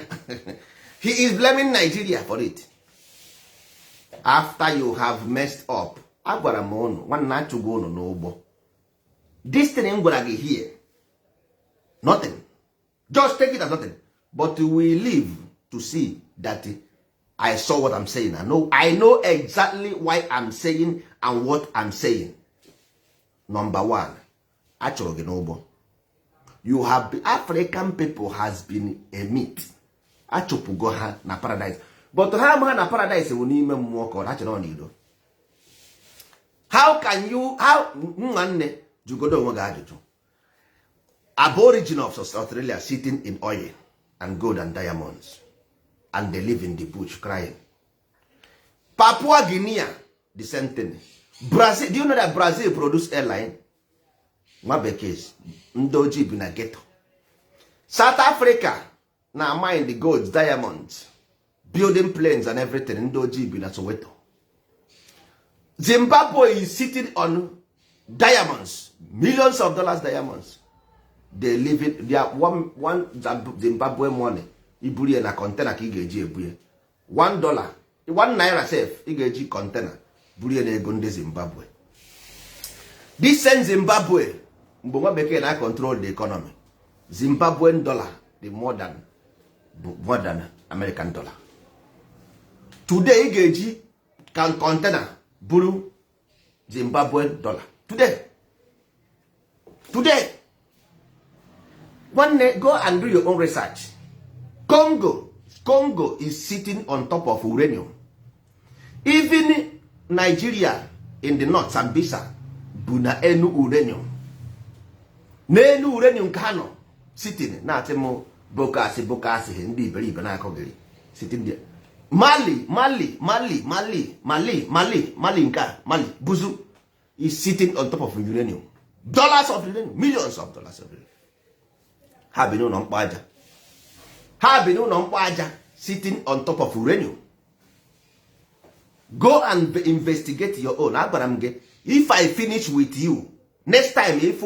He is blaming Nigeria for it after you have messed up. Agwara m ụnụ, nwanne, achụgo ụnụ n'ụgbọ. This thing m gwara gị here, nothing. Just take it as nothing, but we live to see that I saw what I'm saying. I know exactly why I'm saying and what I'm saying. Number one, achọrọ gị n'ụgbọ. You have been, African people has been a myth. Achụpụgo ha na paradise, but ha ama ha na paradise bụ n'ime mmụọ ka ọ ha chere ọ n'iro. How can you, how, nwanne, jụgodo onwe gị ajụjụ. Aborigine of Australia sitting in oil and gold and diamonds, and they live in the bush crying. Papua Guinea, the same thing. Brazil, do you know that Brazil produce airline? Nwa bekee, ndị ojii bi na ghetto. South Africa na mine the gold, diamonds, building planes and everything. Ndị ojii bi na Soweto. Zimbabwe is sitting on diamonds, millions of dollars diamonds. They live in their one Zimbabwe money. Iburu ya na container ka ị ga-eji ebu ya. $1, ₦1 sef, ị ga-eji container buru ya na ego ndị Zimbabwe. This same Zimbabwe, mgbe nwa bekee na control the economy, Zimbabwean dollar dị more than American dollar. Today ị ga-eji kan container buru Zimbabwean dollar today. Today, nwanne, go and do your own research. Congo, Congo is sitting on top of uranium. Even Nigeria in the north, Sambisa bụ na enu uranium, n'enu uranium ka ha nọ sitting. Na-atị m bokasị bokasị, ndị iberibe na-akọgịrị sitting there. Mali, Mali, Mali, Mali, Mali, Mali, Mali, nke a Mali buzu is sitting on top of uranium. Dollars of uranium, millions of dollars of uranium. Ha bi n'ụlọ mkpọ aja, ha bi n'ụlọ mkpọ aja, sitting on top of uranium. Go and investigate your own. Agwara m gị, if I finish with you next time, if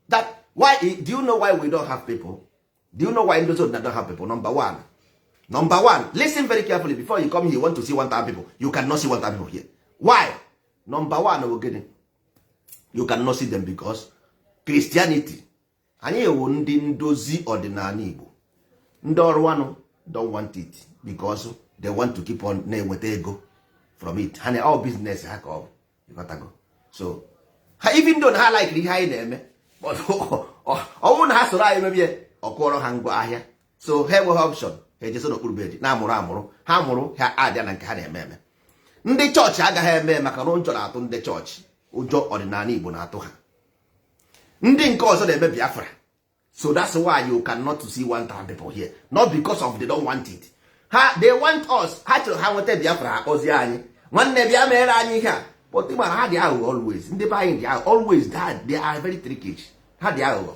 that, why do you know why we don't have people? Do you know why Ndozi don't have people? Number one, number one, listen very carefully. Before you come here, you want to see 1000 people, you cannot see 1000 people here. Why? Number one bụ gịnị? You cannot see them because Christianity, anyị ewu ndị ndozi ọdịnala Igbo, ndị ọrụ anụ don't want it because they want to keep on na-enweta ego from it. Ha na all business ha ka ọ bụ. Ịghọtago? So ha, even though na ha like ihe anyị na-eme, but ọ bụrụ na ha soro anyị mebie, ọ kụọrọ ha ngwa ahịa. So ha enweghị option, ha ejeso n'okpuru bed na-amụrụ amụrụ ha mụrụ ha adịa na nke ha na-eme eme. Ndị chọọchị agaghị eme maka na ụjọ na-atụ ndị chọọchị, ụjọ ọdịnala Igbo na-atụ ha. Ndị nke ọzọ na-eme Biafra. So that's why you cannot see 1000 people here, not because of they don't want it. Ha, they want us. Ha chọrọ ha nweta Biafra, ha kpọzie anyị, "Nwanne, bịa mere anyị ihe a." But ịma ha dị aghụghọ always. Ndị be anyị dị aghụghọ always. They are very trickish. Ha dị aghụghọ.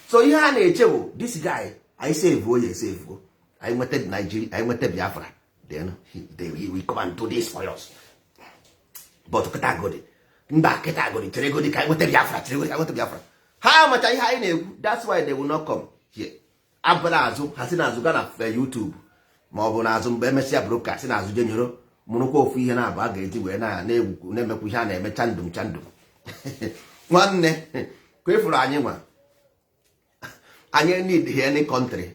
So ihe ha na-eche bụ this guy, anyị sevuo ya, esevuo anyị, nweta Nigeria, anyị nweta Biafra, then he will come and do this for us. But kịta godi, mba, kịta godi, chere godi ka anyị nweta Biafra, chere godi ka anyị nweta Biafra. Ha amacha ihe anyị na-ekwu. That's why they will not come here. Abụla azụ ha si n'azụ gaa na YouTube, ma ọ bụ n'azụ mgbe emesịa broadcast, si n'azụ jenyoro mụrụkwa ofu ihe na-abụ a ga-eji wee na-egwu na-emekwa ihe a na-eme chandum chandum. Nwanne, ka ịfụrụ anyị nwa, anyị need any country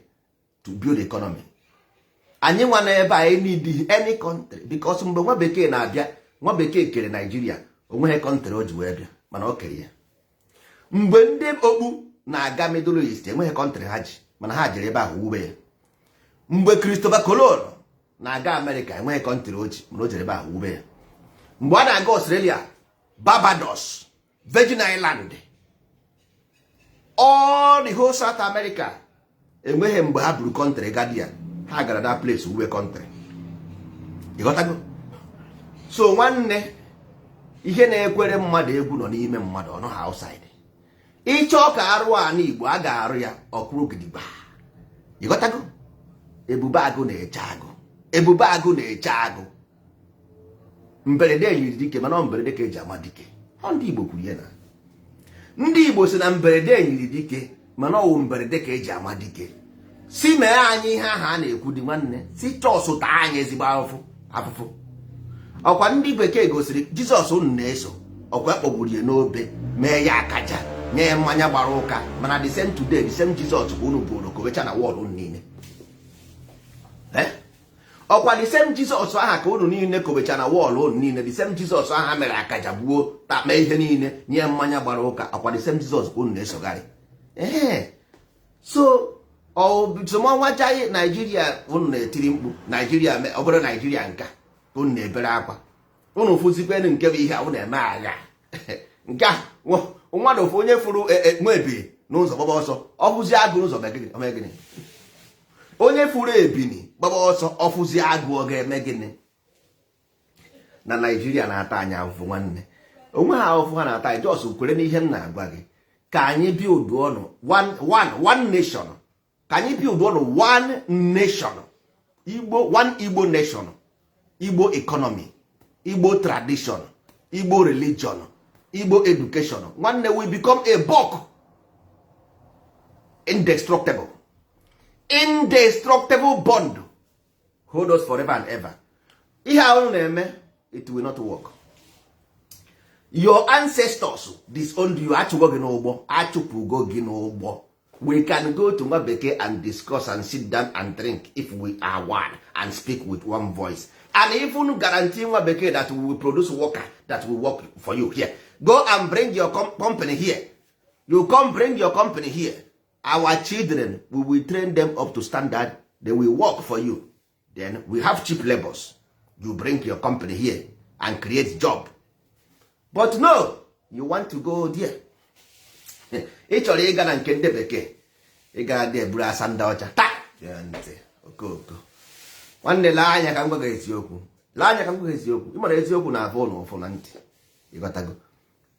to build economy. Anyị nwa na ebe anyị need any country because mgbe nwa bekee na-abịa, nwa bekee kere Naijiria, onweghị country o ji wee bịa, mana o kere ya. Mgbe ndị okpu na-aga Middle East, enweghị country ha ji, mana ha jere ebe ahụ wube ya. Mgbe Christopher Colon na-aga Amerịka, enweghị country o ji, mana o jere ebe ahụ wube ya. Mgbe ọ na-aga Australia, Barbados, Virgin Island, all the whole South America, enweghị mgbe ha buru country gadia, ha gara that place wube country. Ịghọtago? So nwanne, ihe na-ekwere mmadụ egwu nọ n'ime mmadụ, ọ nọghị outside. Ịchọọ ka arụ ana Igbo, a ga-arụ ya ọkwụrụ gidigba. Ịghọtago? Ebube agụ na-eche agụ, ebube agụ na-eche agụ. Mberede yiri dike, mana ọ mberede ka eji ama dike. Ọ ndị Igbo kwuru ya na ndị Igbo si na mberede yiri dike, mana ọwụ mberede ka eji ama dike. Si mee anyị ihe ahụ a na-ekwu dị, nwanne, si chọọsụ taa anyị ezigbo afụfụ afụfụ. Ọkwa ndị bekee gosiri Jizọs unu na-eso, ọkwa kpọgburu ya n'obe, mee ya akaja, nye ya mmanya gbara ụka, mana the same today, the same Jizọs ka unu bụrụ kobecha na wall unu niile. Ọkwa the same Jizọs aha ka unu niile kobecha na wall unu niile. The same Jizọs aha mere akaja, gbuo, takpe ihe niile, nye mmanya gbara ụka, ọkwa the same Jizọs ka unu na-esogharị. Ee, so ọsomọnwa jaghị Naijiria unu na-etiri mkpu Naijiria, ọ bụrụ Naijiria nka ka unu na-ebere akwa, unu fụzikwenu nke bụ ihe a unu eme agha nke a. Mmadụ ofu onye fụrụ nwa ebili n'ụzọ gbaba ọsọ, ọ fụzi agụ n'ụzọ, mee gịnị? Onye fụrụ ebini gbaba ọsọ, ọfụzi agụ, ọ ga-eme gịnị? Na Naijiria na-ata anyị ahụhụ, nwanne, onwe ha ahụhụ ha na-ata anyị. Just kwere n'ihe m na-agwa gị, ka anyị build ọnụ one, one, one nation. Ka anyị build ọnụ one nation Igbo, one Igbo nation, Igbo economy, Igbo tradition, Igbo religion, Igbo education. Nwanne, we become a bulk, indestructible, indestructible bond hold us forever and ever. Ihe ahụ na-eme, it will not work. Your ancestors disowned you. Achụgo gị n'ụgbọ, achụpụgo gị n'ụgbọ. We can go to nwa bekee and discuss and sit down and drink if we are one and speak with one voice and even guarantee nwa bekee that we will produce worker that will work for you here. Go and bring your company here. You come bring your company here, our children, we will train them up to standard. They will work for you. Then we have cheap labors. You bring your company here and create job. But no, you want to go there. Ị chọrọ ịga na nke ndị bekee, ị gara dị eburu asa ndị ọcha taa ntị okooko. Nwanne, lee anya ka m gwa gị eziokwu. Lee anya ka m gwa gị eziokwu. Ị mara eziokwu na-afụ ụnụ ụfụ na ntị. Ịghọtago?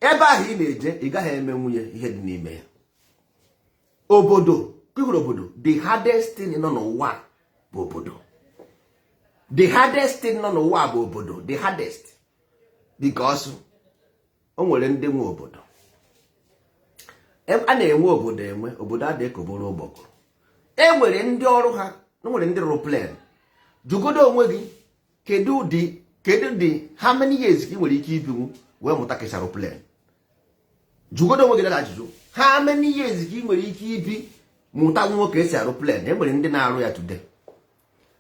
Ebe ahụ ị na-eje, ị gaghị eme nwunye ihe dị n'ime ya. Obodo kwihụrụ obodo, the hardest thing nọ n'ụwa bụ obodo. The hardest thing nọ n'ụwa bụ obodo, the hardest, because o nwere ndị nwe obodo. A na-enwe obodo, enwe obodo adịghị ka obere ụgbọgụrụ. E nwere ndị ọrụ ha, nwere ndị rụrụ plane. Jụgodo onwe gị, kedu dị how many years ka ị nwere ike ibinwu wee mụta kesarụ plane? Jụgodo onwe gị dara ajụjụ, how many years ka ị nwere ike ibi mụta nwoke esi arụ plane? E nwere ndị na-arụ ya today.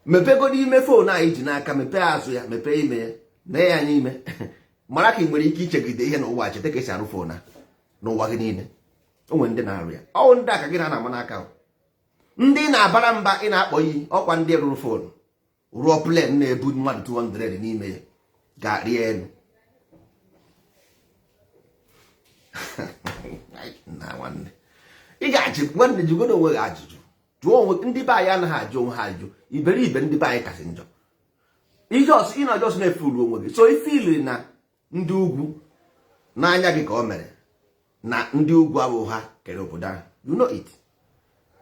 Mepegodo ime phone anyị ji n'aka, mepee azụ ya, mepee ime ya, mee ya n'ime, mara ka ị nwere ike ichegide ihe n'ụwa, cheta ka esi arụ phone a n'ụwa gị niile. O nwere ndị na-arụ ya. Ọwụ ndị a ka gị na-ama n'aka, ndị na-abara mba, ị na-akpọ iyi ọkwa ndị rụrụ phone, rụọ plane na-ebu mmadụ 200 n'ime ya ga-arị elu. Na nwanne, ị ga-ajụ, nwanne, jụgodo onwe gị ajụjụ. Jụọ onwe. Ndị be anyị anaghị ajụ onwe ha ajụjụ. Iberibe ndị be anyị kasị njọ. Ihe ọsọ ị na-ajọ ọsọ na-efuru onwe gị. So ifeiliri na ndị ugwu n'anya gị ka o mere na ndị ugwu abụghị ha kere obodo ahụ. You know it.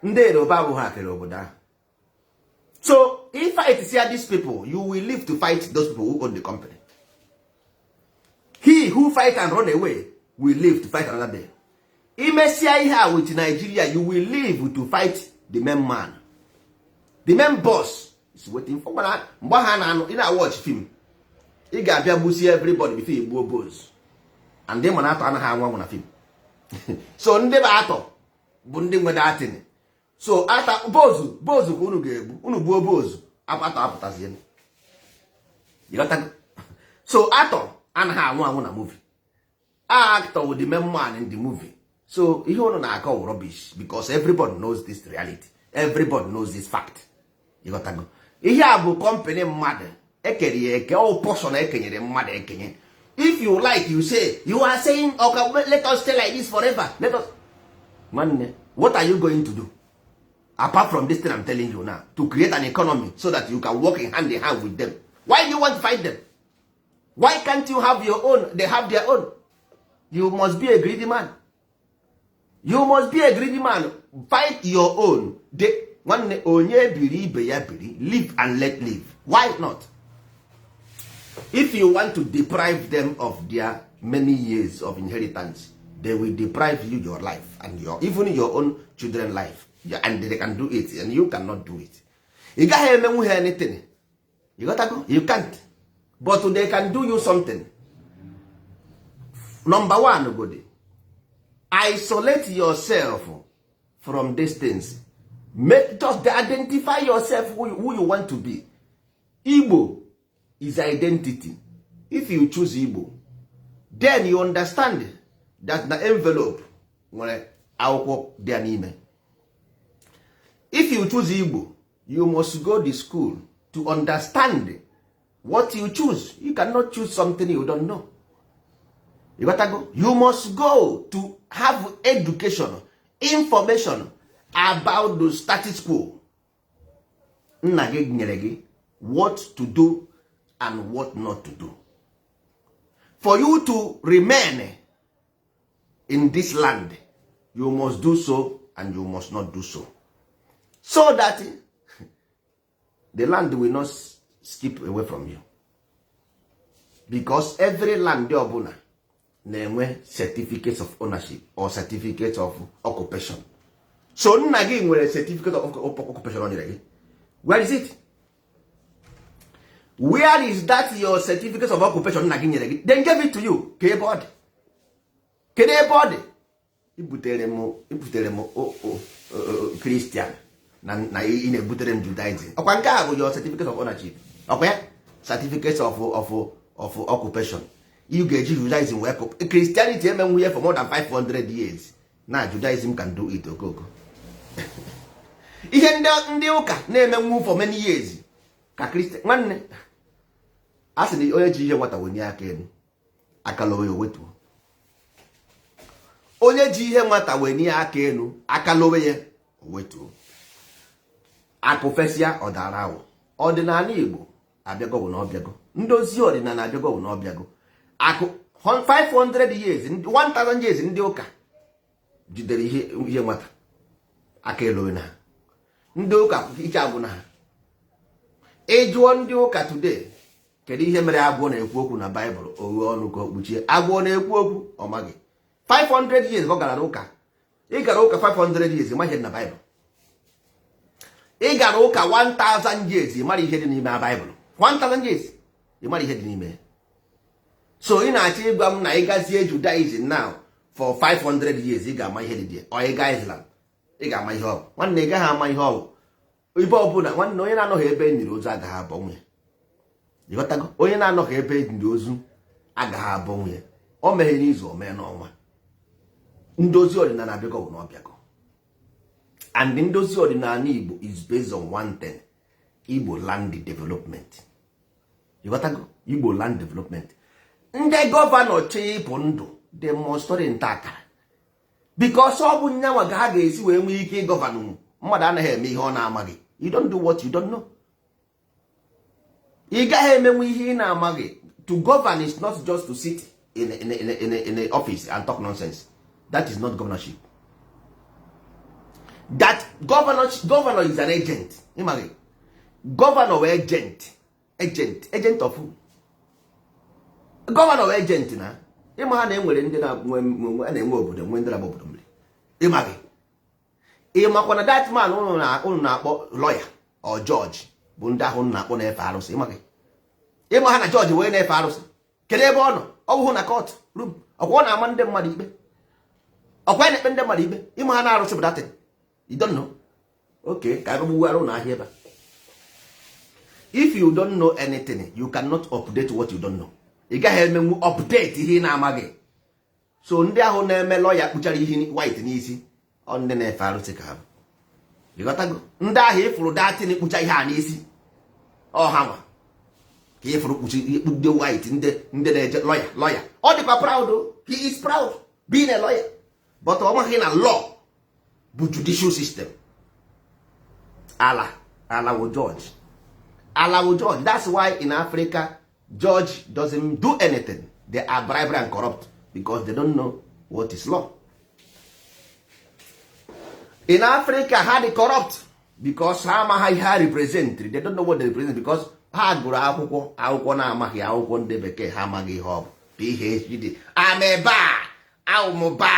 Ndị Yoruba abụghị ha kere obodo ahụ. So if fight see these people, you will live to fight those people who own the company. He who fight and run away will live to fight another day. Imesịa ihe a with Nigeria, you will live to fight the main man, the main boss is waiting for. Mgbe ha na-anụ, ị na-watch film, ị ga-abịa gbusie everybody before igbuo boss. And ndị mana atọ anaghị anwụ anwụ na film. So ndị bụ atọ bụ ndị nwe datin. So ata bozu bozu ka unu ga-egbu. Unu gbuo bozu, atọ apụtazie. So atọ anaghị anwụ anwụ na movie. Actor with the main man in the movie. So ihe unu na-akọ wụ rubbish, because everybody knows this reality, everybody knows this fact. Ịghọtago? Ihe a bụ company mmadụ ekere ya eke. Ọ portion ekenyere mmadụ ekenye. If you like, you say you are saying, "Okay, let us stay like this forever, let us." Nwanne, what are you going to do apart from this thing I'm telling you now, to create an economy so that you can work in hand in hand with them? Why do you want to fight them? Why can't you have your own? They have their own. You must be a greedy man. You must be a greedy man. Fight your own. Nwanne, onye biri ibe ya biri. Live and let live. Why not? If you want to deprive them of their many years of inheritance, they will deprive you your life and your even your own children life. Yeah, and they can do it and you cannot do it. Ị gaghị emenwu ha anything. You got to go? You can't, but they can do you something. Number one, godi isolate yourself from these things. Make just identify yourself, who you want to be. Igbo is identity. If you choose Igbo, then you understand that na envelope nwere akwụkwọ dị ya n'ime. If you choose Igbo, you must go the school to understand what you choose. You cannot choose something you don't know. You got go, you must go to have education, information about the status quo nna gị nyere gị, what to do and what not to do for you to remain in this land. You must do so and you must not do so, so that the land will not skip away from you, because every land ọbụla na-enwe certificate of ownership or certificate of occupation. So nna gị nwere certificate of occupation o nyere gị. Where is it? Where is that your certificate of occupation nna gị nyere gị, then gave it to you? Ka ebe ọ dị? Kedu ebe ọ dị? Ibutere m Christian na ị na-ebutere m Judaism. Ọkwa nke a bụ your certificate of ownership, ọkwa ya certificate of occupation. You ga-eji Judaism wee kụp Christianity emenwu ya for more than 500 years na Judaism can do it. Okoko ihe ndị ụka na-emenwu for many years ka Christian. Nwanne, a sị na onye ji ihe nwata wenye aka elu, akala onye wetuo. Onye ji ihe nwata wenye aka elu, aka lowe ya, wetuo. Akụ fesịa, ọdara awụ. Ọdịnala Igbo abịago bụ na ọbịago. Ndozi ọdịnala abịago bụ na ọbịago. Akụ 500 years, 1000 years, ndị ụka jidere ihe nwata aka elowe na ha. Ndị ụka ike agwụ na ha. Ịjụọ ndị ụka today, kedu ihe mere agwọ na-ekwu okwu na Baịbụl? Oghe ọnụ ka o kpuchie. Agwọ na-ekwu okwu, ọ maghị. 500 years ọ gara ụka. Ị gara ụka 500 years, ịmaghị ihe dị na Baịbụl. Ị gara ụka 1000 years, ị mara ihe dị n'ime Baịbụl. 1000 years, ị mara ihe dị n'ime ya. So ị na-achọ ịgwa m na ị gazie Judaism now for 500 years, ị ga-ama ihe dị dị? Ọ ị gaa Islam, ị ga-ama ihe ọ bụ? Nwanne, ị gaghị ama ihe ọ bụ. Ibe ọbụla, nwanne, onye na-anọghị ebe e nyiri ozu agaghị abọ nwunye. Ịghọtago? Onye na-anọghị ebe e nyiri ozu agaghị abọ nwunye. O meghe n'izu, o mee n'ọnwa. Ndozi ọdịnala abịago bụ na ọ bịago. And ndozi ọdịnala Igbo is based on one thing: Igbo land development. Ịghọtago? Igbo land development. Ndị governor chọ ịpụ ndụ, they must study nta akara, because ọ bụ nyanwa ka ha ga-esi wee nwee ike ịgovern. Mmadụ anaghị eme ihe ọ na-amaghị. You don't do what you don't know. Ị gaghị emenwu ihe ị na-amaghị. To govern is not just to sit in a office and talk nonsense. That is not governorship. That governor is an agent. Ịmaghị governor wee agent, agent, agent of who? Governor wee agent na ịma ha na enwere ndị na-enwe obodo, nwe ndị na-agba obodo mmiri. Ịmaghị? Ịmakwa na that man unu na-akpọ lawyer or judge bụ ndị ahụ unu na-akpọ na-efe arụsị? Ịmaghị? Ịma ha na judge wee na-efe arụsị? Kedu ebe ọ nọ? Ọ bụghị na court room? Ọkwa ọ na-ama ndị mmadụ ikpe? Ọkwa ya na-ekpe ndị mmadụ ikpe? Ịma ha na arụsị bụ datin? You don't know? Okay, ka ebe gbuwara ụlọ ahịa ebe a. If you don't know anything, you cannot update what you don't know. Ị gaghị emenwu update ihe ị na-amaghị. So ndị ahụ na-eme lawyer kpuchara ihe white n'isi, ọ ndị na-efe arụsị ka ha bụ. Ịghọtago? Ndị ahụ ịfụrụ datin kpucha ihe a n'isi, ọ ha nwa ka ịfụrụ kpuchi ndị white, ndị na-eje lawyer. Lawyer ọ dịkwa proud o. He is proud being a lawyer, but ọ maghị na law bụ judicial system. Ala wụ judge. Ala wụ judge. That's why in Africa, judge doesn't do anything. They are bribery and corrupt because they don't know what is law. In Africa, ha dị corrupt because ha amaghị ihe ha represent. They don't know what they represent because ha gụrụ akwụkwọ, akwụkwọ na-amaghị akwụkwọ ndị bekee. Ha amaghị ihe ọ bụ. PhD ameba awụmba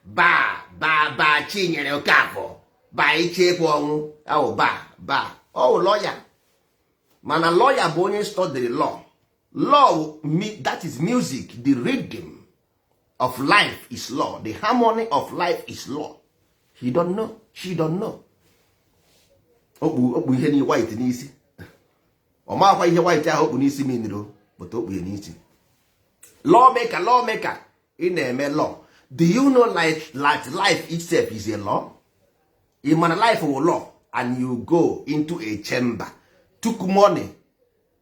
ba ba ba Chinyere Okafọ ba ichekwa ọnwụ awụ ba ba ọ lawyer. Mana lawyer bụ onye study law. Law, that is music. The rhythm of life is law. The harmony of life is law. He don't know, she don't know. Okpu ihe ni white n'isi, ọ makwa ihe white ahụ okpu n'isi miniro, but okpu ya n'isi. Lawmaker, lawmaker, ị na-eme law. Do you know like life itself is a law? Ị mana life will law, and you go into a chamber, took money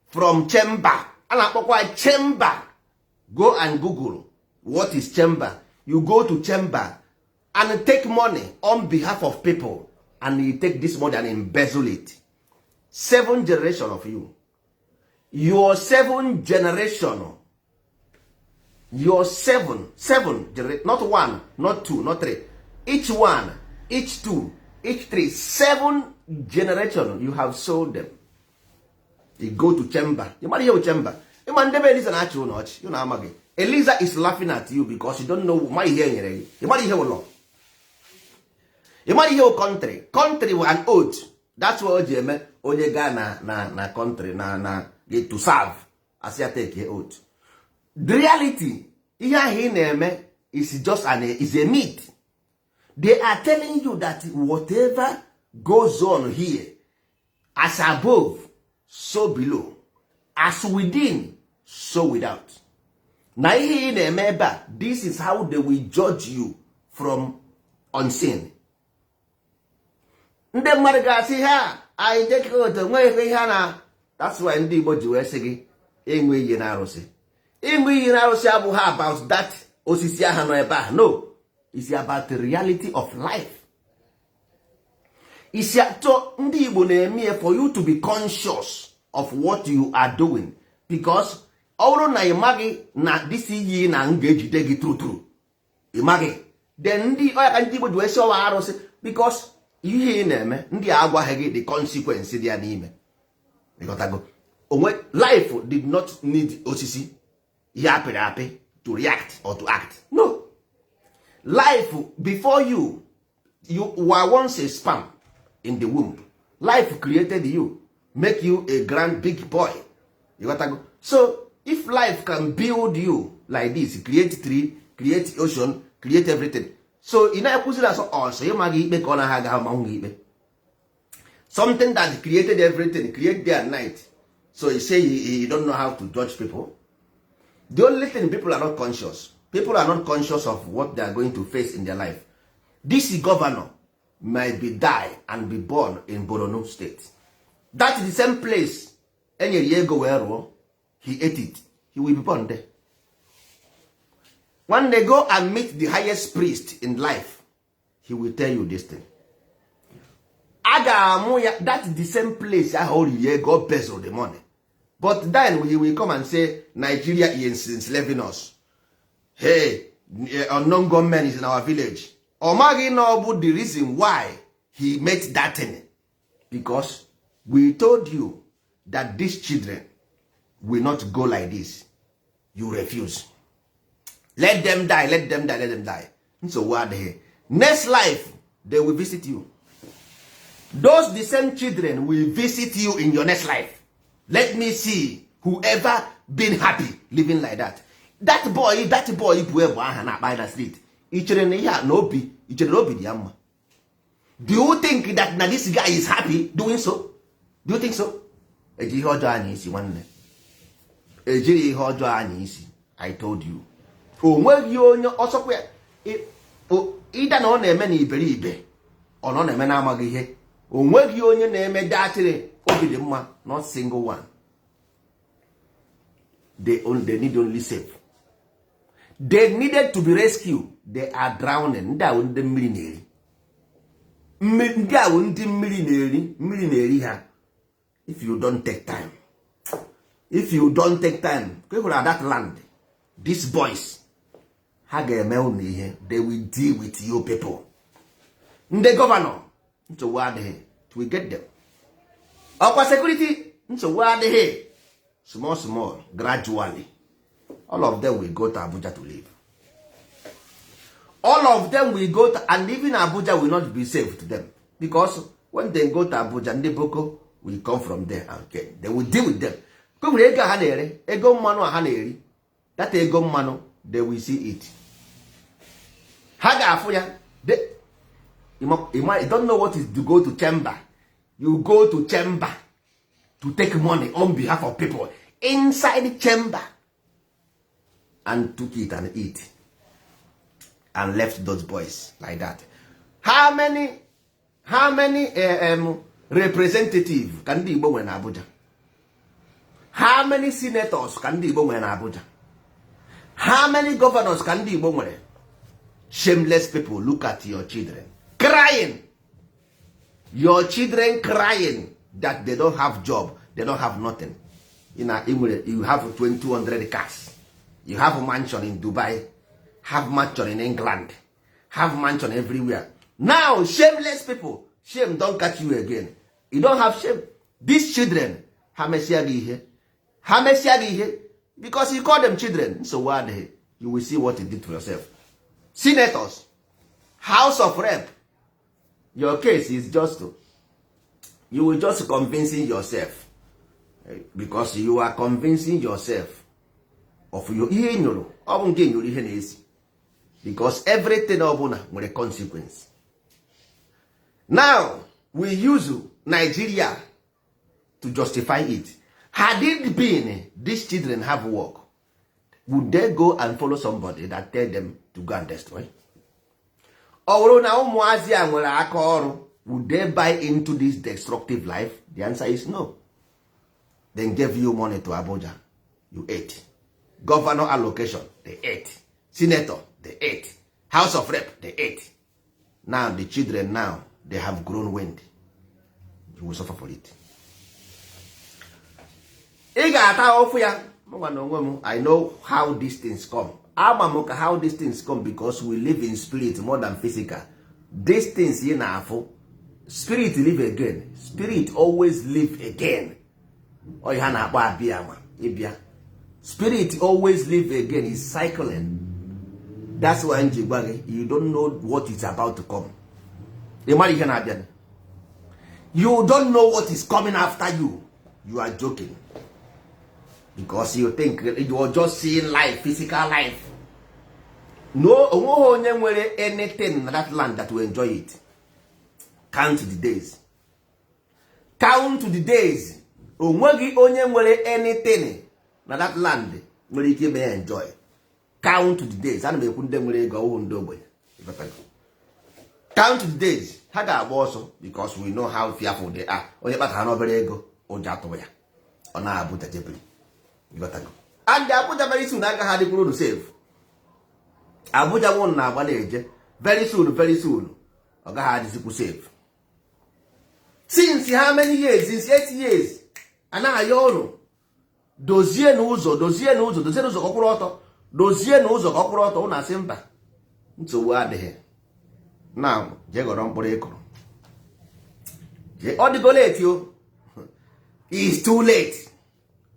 from chamber. A na-akpọkwa chamber. Go and Google what is chamber. You go to chamber and take money on behalf of people, and you take this money and embezzle it. Seven generation of you, your seven generation, your seven, seven not one, not two, not three, each one, each two, each three, seven generation, you have sold them. You go to chamber. You mara ihe bụ chamber? Ịma ndị be Eliza na-achị ụnụ ọchị. Ụnụ amaghị. Eliza is laughing at you because you don't know. Ma ihe e nyere gị, ị mara ihe bụ law? Ị mara ihe bụ country? Country bụ an oath. That's why o ji eme onye gaa na country na to serve, asị ya take a oath. The reality, ihe ahụ ị na-eme is just an is a myth. They are telling you that whatever goes on here, as above so below, as within so without. Na ihe ị na-eme ebe a, this is how they will judge you from unseen. Ndị mmadụ ga-asị ha anyị jekọta nweghị ihe a na. That's why ndị Igbo ji wee sị gị ịṅụ iyi na arụsị. Ịṅụ iyi na arụsị abụghị about that osisi ahụ nọ ebe ahụ. No, it's about the reality of life. Isi atọ ndị Igbo na-eme ya for you to be conscious of what you are doing because Ọ bụrụ na ị maghị na this iyi na m ga-ejide gị true true, ị maghị, then ndị ọya ka ndị Igbo ji wee sị ọwa arụsị, because ihe ị na-eme, ndị a agwaghị gị the consequence dị ya n'ime. Ịghọtago onwe? Life did not need osisi, ihe apịrị apị, to react or to act. No life before you. You were once a sperm in the womb. Life created you, make you a grand big boy. Ịghọtago? So if life can build you like this, create tree, create ocean, create everything, so ị na-ekwuziri asọ ọsọ ịma gị ikpe ka ọ naghị aga amanwụ gị ikpe. Something that created everything, create day and night, so you say you don't know how to judge people. The only thing, people are not conscious. People are not conscious of what they are going to face in their life. This governor might be die and be born in Borno State. That is the same place enyere ya ego wee rụọ. He ate it. He will be born there. One day, go and meet the highest priest in life, he will tell you this thing. A ga-amụ ya that is the same place ahụ o riri ego, bezzle the money. But then he will come and say Nigeria is enslaving us. Hey, unknown gunmen is in our village. Ọ maghị na ọ bụ the reason why he made that thing, because we told you that these children will not go like this. You refuse. Let them die, let them die, let them die. Nsogbu adịghị. Next life, they will visit you. Those the same children will visit you in your next life. Let me see whoever been happy living like that. That boy, that boy bụ egbe aha na-akpa na street. I chere na ihe a na obi, i chere na obi dị ya mma? Do you think that na this guy is happy doing so? Do you think so? Eji ihe ọjọọ anya isi, nwanne. Ejiri ihe ọjọọ anya isi. I told you, o nweghị onye ọsọkwa ya ịda na ọ na-eme na iberibe, ọ na ọ na-eme na-amaghị ihe. O nweghị onye na-eme datịrị obi dị mma, not single one. They need only save. They needed to be rescued. They are drowning. Ndị ahụ ndị mmiri na-eri, ndị ahụ ndị mmiri na-eri, mmiri na-eri ha. If you don't take time, if you don't take time, ka ị hụrụ that land, these boys ha ga-eme unu ihe. They will deal with you people. Ndị governor, nsogbu adịghị, we get them. Ọkwa security, nsogbu adịghị. Small small, gradually, all of them will go to Abuja to live. All of them will go to, and even Abuja will not be safe to them, because when they go to Abuja, ndị Boko will come from there and get, they will deal with them. Nwere ego ha na-ere, ego mmanụ a ha na-eri, that ego mmanụ, they will see it. Ha ga-afụ ya. You don't know what is to go to chamber. You go to chamber to take money on behalf of people inside the chamber and took it and eat and left those boys like that. How many representative ka ndị Igbo nwere na Abuja? How many senators ka ndị Igbo nwere na Abuja? How many governors ka ndị Igbo nwere? Shameless people. Look at your children crying, your children crying that they don't have job, they don't have nothing. Ị nwere, you have 200 cars, you have a mansion in Dubai, have mansion in England, have mansion everywhere. Now, shameless people, shame don catch you again. You don't have shame. These children, ha mesịa gị ihe, ha mesịa gị ihe, because you call them children. Nsogbu adịghị. You will see what you did to yourself. Senators, House of Rep, your case is just to, you will just convincing yourself, because you are convincing yourself of your ihe ị nyụrụ. Ọ bụ nke nyụrụ ihe na-esi, because everything ọbụla nwere consequence. Now we use Nigeria to justify it. Had it been these children have work, would they go and follow somebody that tell them to go and destroy? Ọ bụrụ na ụmụazị a nwere aka ọrụ, would they buy into this destructive life? The answer is no. Then gave you money to Abuja, you ate. Governor allocation, they ate. Senator, they ate. House of Rep, they ate. Now the children, now they have grown wind. You will suffer for it. Ị ga-ata ofu ya. Mụnwa na onwe m, I know how these things come. Ama m ka how these things come, because we live in spirit more than physical. These things ị na-afụ, spirit live again. Spirit always live again. Ọ ihe a na-akpọ abịa ama ịbịa. Spirit always live again, is cycling. That's why m ji gwa gị, you don't know what is about to come. Ị mara ihe na-abịa. You don't know what is coming after you. You are joking because you think you are just seeing life, physical life. No, onweghị onye nwere anything na that land that will enjoy it. Count the days, count the days. Onweghị onye nwere anything na that land nwere ike ime ya enjoy. Count the days. Ana m ekwu ndị nwere ego, ọwụhụ ndị ogbenye. Count the days. Ha ga-agba ọsọ because we know how fearful they are. Onye kpatara n'obere ego, ụjọ atụrụ ya, ọ na-Abuja jebiri. And Abuja very soon agaghị adịkwuru unu safe. Abuja nwụrụ na-agba na-eje, very soon, very soon, ọ gaghị adịzikwu safe. Since how many years? Since 8 years anaghị ayọ ụnụ, dozie n'ụzọ, dozie n'ụzọ, dozie n'ụzọ ka ọ kwụrụ ọtọ, dozie n'ụzọ ka ọ kwụrụ ọtọ. Ụnụ asị mba, nsogbu adịghị. Na jee ghọrọ mkpụrụ ịkụrụ. Ọ dịgo late o. Is too late.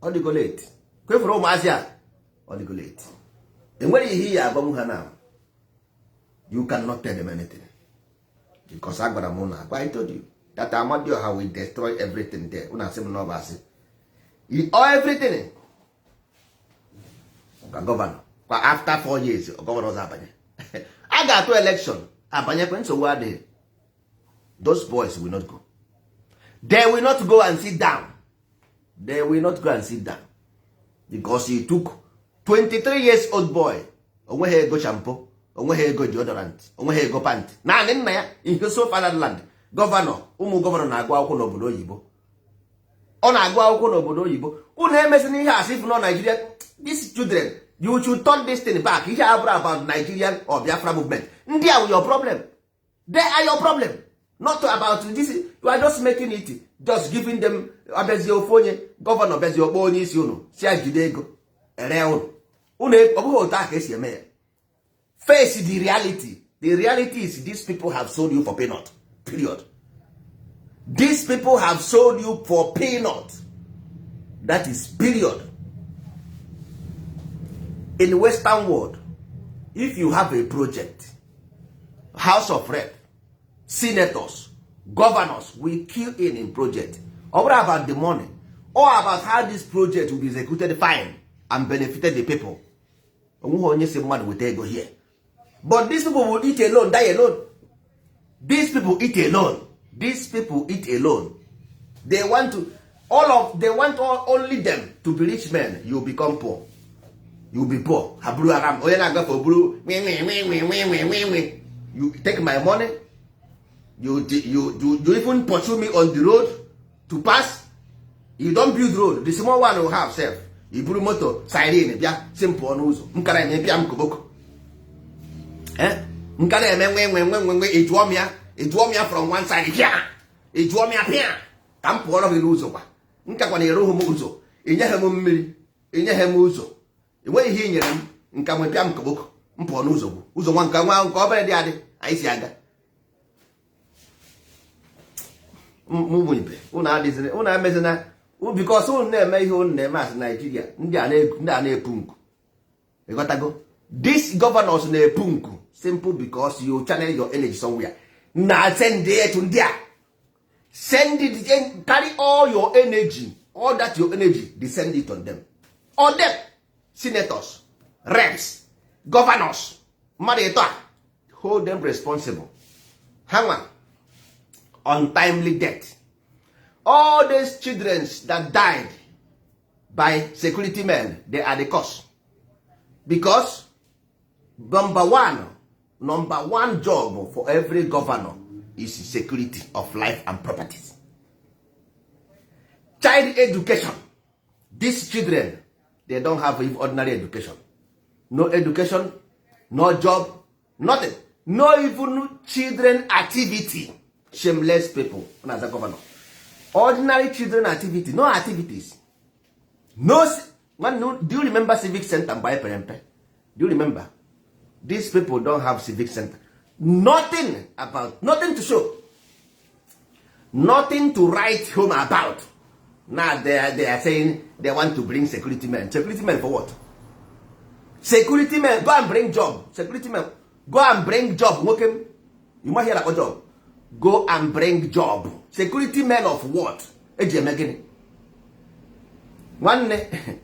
Ọ dịgo late. Kwefuru ụmụazị a, ọ dịgo late. Enwere ihe iyi agbanwu ha na you cannot tell them anything, because agwara m ụnụ agwa. I told you that Amadioha will destroy everything there. Ụnụ asị m na ọ bụ asị. Everything ka governor kwa after 4 years, governor ọzọ abanye, a ga-atụ election, abanyekwe. Nsogbu adịghị. Those boys will not go. They will not go and sit down. They will not go and sit down because he took 23 years old boy. Onweghị ego shampoo, onweghị ego deodorant, onweghị ego pant. Naanị nna ya ihe so fatherland. Governor, ụmụ governor na-agụ akwụkwọ n'obodo oyibo. Ọ na-agụ akwụkwọ n'obodo oyibo. Unu emezina ihe asị if no Nigeria. These children, you should turn this thing back. Ihe abụrụ about Nigerian or Biafra movement. Ndị a your problem. They are your problem, not about this. You are just making it, just giving them. Abịazie ofu onye governor bịazie okpo onye isi unu si ya jide ego ere unu. Unu, ọ bụghị otu ahụ ka esi eme ya. Face the reality. The reality is these people have sold you for peanut, period. These people have sold you for peanut. That is period. In Western world, if you have a project, House of Rep, senators, governors will kill in project. Ọ bụrụ about the money or about how this project will be executed fine and benefited the people. Onweghị onye si mmadụ weta ego here, but these people will eat alone, die alone. These people eat alone. These people eat alone. They want to all of they want all, only them to be rich men. You become poor. You be poor. Ha buru aram onye na-agafe oburu nwe. You take my money. You even pursue me on the road to pass. You don build road, the small one you have sef. I buru moto siren bịa si m pụọ n'ụzọ. M kara eme bịa m koboko m ka na-eme nwe nwe nwe nwe nwe. Ịjụọ m ya, ịjụọ m ya from one side pịa, ịjụọ m ya pịa ka m pụọrọ gị n'ụzọ kwa. Nkakwa na erughị m ụzọ. Inyeghị m mmiri, inyeghị m ụzọ, enweghị ihe i nyere m. Nka nwe pịa m koboko m pụọ n'ụzọ bụ ụzọ nwa nke nwa nke obere dị adị anyị si aga. Ụmụ ibe unu adịzina, unu emezina, because unu na-eme ihe unu na-eme as Naijiria. Ndị a na-epu nku, ịghọtago? These governors na-epu nku simple because you channel your energy somewhere na send it to ndị a. Send it, carry all your energy, all that your energy, they send it on them, on them. Senators, reps, governors, mmadụ ịtọ a, hold them responsible. Ha nwa untimely death, all these children that died by security men, they are the cause, because number one job for every governor is security of life and properties, child education. These children, they don't have ordinary education. No education, no job, nothing, no even children activity. Shameless people na-aza governor. Ordinary children activity, no activities, no. Nwanne, do you remember civic center mgbe anyị pere mpe? Do you remember? These people don't have civic center, nothing about, nothing to show, nothing to write home about. Now they are saying they want to bring security men. Security men for what? Security men, go and bring job. Security men, go and bring job. Nwoke m, you ma hear akpọ job. Go and bring job. Security men of what? Eji eme gịnị? Nwanne,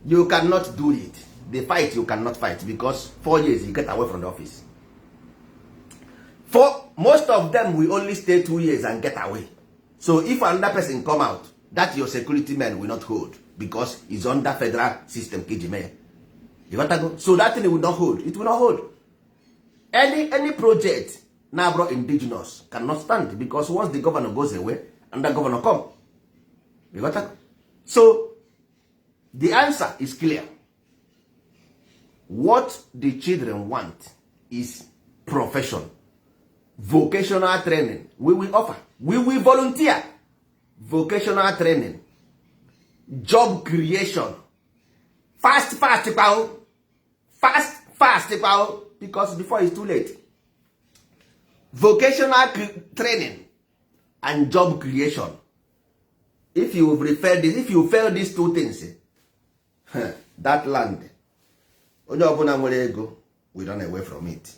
you cannot do it. The fight, you cannot fight, because 4 years, you get away from the office. For most of them will only stay 2 years and get away. So if another person come out, that your security men will not hold, because it's under federal system ka eji mee ya. You got to go. So that thing will not hold. It will not hold. Any project na abro indigenous cannot stand, because once the governor goes away, another governor come. You got to. So the answer is clear. What the children want is profession, vocational training. We will offer, we will volunteer vocational training, job creation, fast fast kwa, fast fast kwa, because before it's too late. Vocational training and job creation. If you prefer this, if you fail these two things, that land, onye ọbụla nwere ego will run away from it,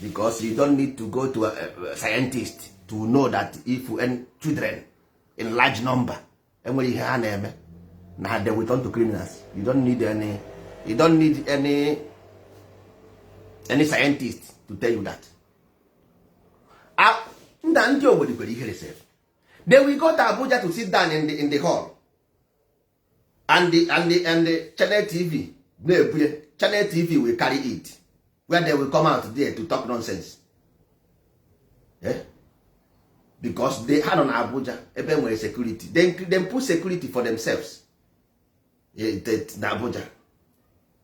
because you don't need to go to a scientist to know that if you earn children in large number, enwere ihe ha na-eme na they will turn to criminals. You don't need any scientist to tell you that. Nna, ndị obodo kwere ihere sef. They will go to Abuja to sit down in the hall and the Channel TV na-ebunye. Channel TV will carry it, where they will come out there to talk nonsense, eh? Because they ha nọ na Abuja ebe nwere security. They put security for themselves. Na Abuja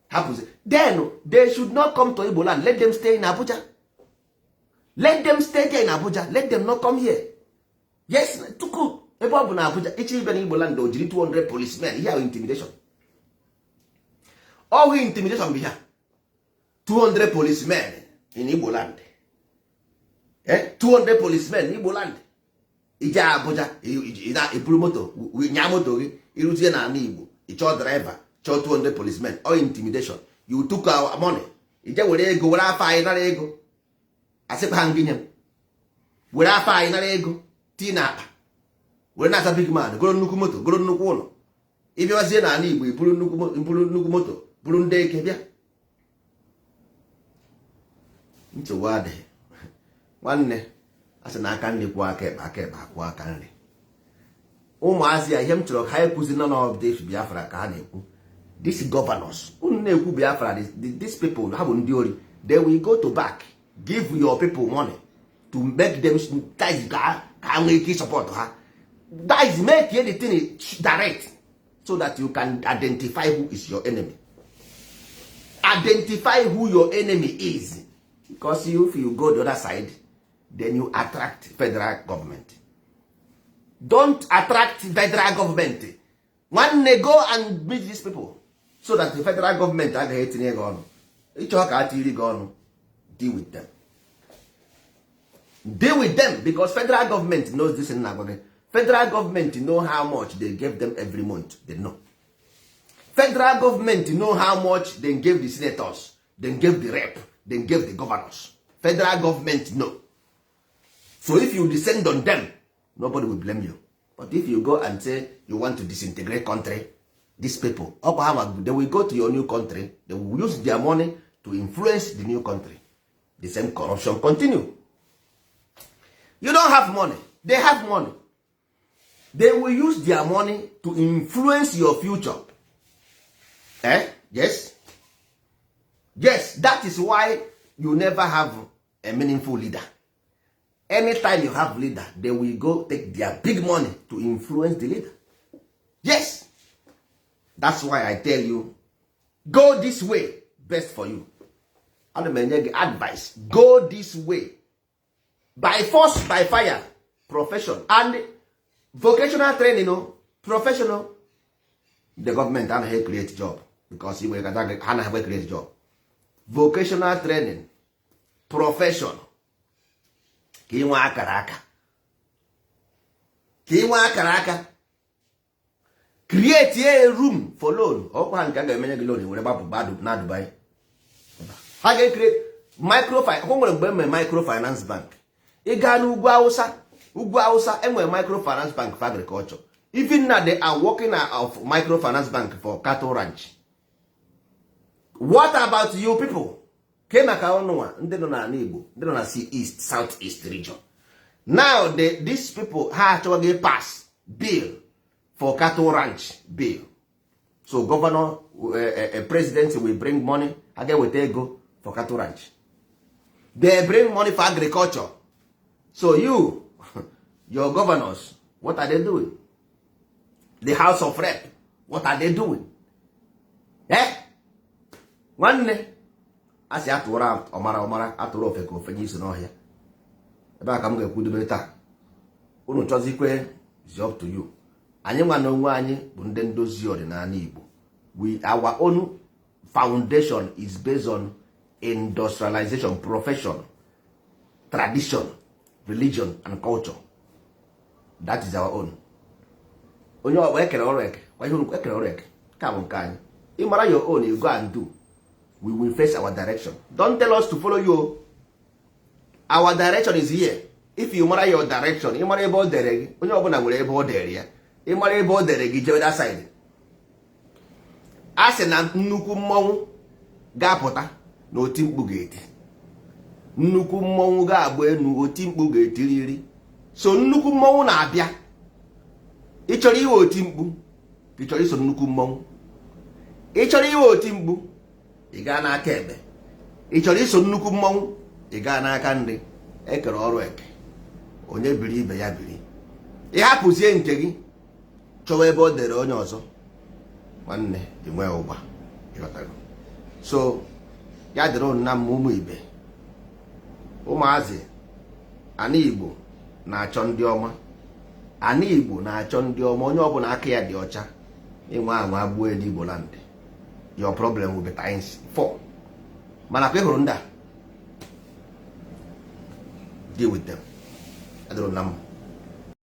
hapụzi. Then they should not come to Igbo land. Let them stay in Abuja. Let them stay there in Abuja. Let them not come here. Yes, tuku ebe ọ bụ na Abuja ịchọ ịbịa na Igbo land, o jiri 200 policemen. Ihe ahụ intimidation, ọhụ intimidation bụ ihe 200 policemen in Igbo land, eh? 200 policemen in Igbo land. Ije Abuja, iburu moto, nya moto gị, iruzie n'ala Igbo, ị chọọ driver, chọọ 200 policemen. All intimidation. You took our money. Ije were ego, were afọ anyị nara ego, asịkwa ha ngị nye m, were afọ anyị nara ego tii na akpa, were na-asa big man, goro nnukwu moto, goro nnukwu ụlọ. Ịbịawazie n'ala Igbo, iburu nnukwu moto, buru ndị eke bịa. Nsogbu adịghị, nwanne. A sị na aka nri kwụọ aka ekpe, aka ekpe akwụọ aka nri. Ụmụazị ya, ihe m chọrọ ka ha ekwuzi none of this Biafra ka ha na-ekwu. These governors unu na-ekwu Biafra, these people, ha bụ ndị ori. They will go to back, give your people money to make them guys ka ha nwee ike support ha. Guys, make the thing direct so that you can identify who is your enemy. Identify who your enemy is, because if you go the other side, then you attract federal government. Don't attract federal government. Nwanne, go and meet these people so that the federal government agaghị etinye gị ọnụ. Ịchọ ka a tiri gị ọnụ, deal with them, deal with them, because federal government knows this. Na agwa gị, federal government know how much they gave them every month. They know. Federal government know how much they gave the senators, they gave the rep, they gave the governors. Federal government know. So if you descend on them, nobody will blame you. But if you go and say you want to disintegrate country, these people, ọkwa ha ma, they will go to your new country. They will use their money to influence the new country. The same corruption continue. You don't have money, they have money. They will use their money to influence your future, eh? Yes, that is why you never have a meaningful leader. Anytime you have leader, they will go take their big money to influence the leader. Yes, that's why I tell you, go this way, best for you. Ana m enye gị advice, go this way, by force, by fire. Profession and vocational training o, professional. The gọọmenti anaghị create job because igwe ha anaghị create job. Vocational training, profession, ka ị nwee akara aka, ka ị nwee akara aka. Create a room for loan. Ọkwa ha nke a ga-emenye gị loan were gbapụ na Dubai. Ha ga-ecreate microfinance. O nwere mgbe e mere microfinance bank. Ị gaa n'ugwu Awụsa, ugwu Awụsa enwere microfinance bank for agriculture. Even now they are working of microfinance bank for cattle ranch. What about you people? Ke maka ọnụnwa ndị nọ n'ala Igbo, ndị nọ na sea east, south east region now? These people, ha achọghị pass bill for cattle ranch bill. So governor, president will bring money. Ha ga-eweta ego for cattle ranch. They bring money for agriculture. So you, your governors, what are they doing? The House of Rep, what are they doing? Eh, nwanne, a sị atụrụ ọmara ọmara, atụrụ ofe ka ofe nye isi n'ọhịa. Ebe a ka m ga-ekwudebe taa. Unu chọzikwe is up to you. Anyị nwa na onwe anyị bụ ndị ndozi ọdịnala Igbo. We, our own foundation is based on industrialization, profession, tradition, religion and culture. That is our own. Onye ọkpa ekere ọrụ eke kwa ihe unu ekere ọrụ eke ka bụ nke anyị. Ị mara your own, you go and do. We will face our direction. Don't tell us to follow you. Our direction is here. If you mara your direction, ị mara ebe ọ dere gị. Onye ọbụla nwere ebe ọ dere ya. Ị mara ebe ọ dere gị, jebe that side. A sị na nnukwu mmọnwụ ga-apụta na oti mkpu ga-eti, nnukwu mmọnwụ ga-agba enu, oti mkpu ga-etiriri. So nnukwu mmọnwụ na-abịa. Ị chọrọ iwe oti mkpu ka ị chọrọ iso nnukwu mmọnwụ? Ị chọrọ iwe oti mkpu, ị gaa n'aka ekpe. Ị chọrọ iso nnukwu mmọnwụ, ị gaa n'aka nri. Ekere ọrụ eke, onye biri ibe ya biri. Ị hapụzie nke gị chọwa ebe o dere onye ọzọ. Nwanne, ị nwee ụgba. Ịghọtago? So ya dịrị unu na mma, ụmụ ibe, ụmụazị. Ana Igbo na-achọ ndị ọma. Ana Igbo na-achọ ndị ọma. Onye ọbụla aka ya dị ọcha, ịnwe anwa gbuo Igbo land, your problem will be times four. Mana ka ị hụrụ ndị a, deal with them. Adịrị na mma.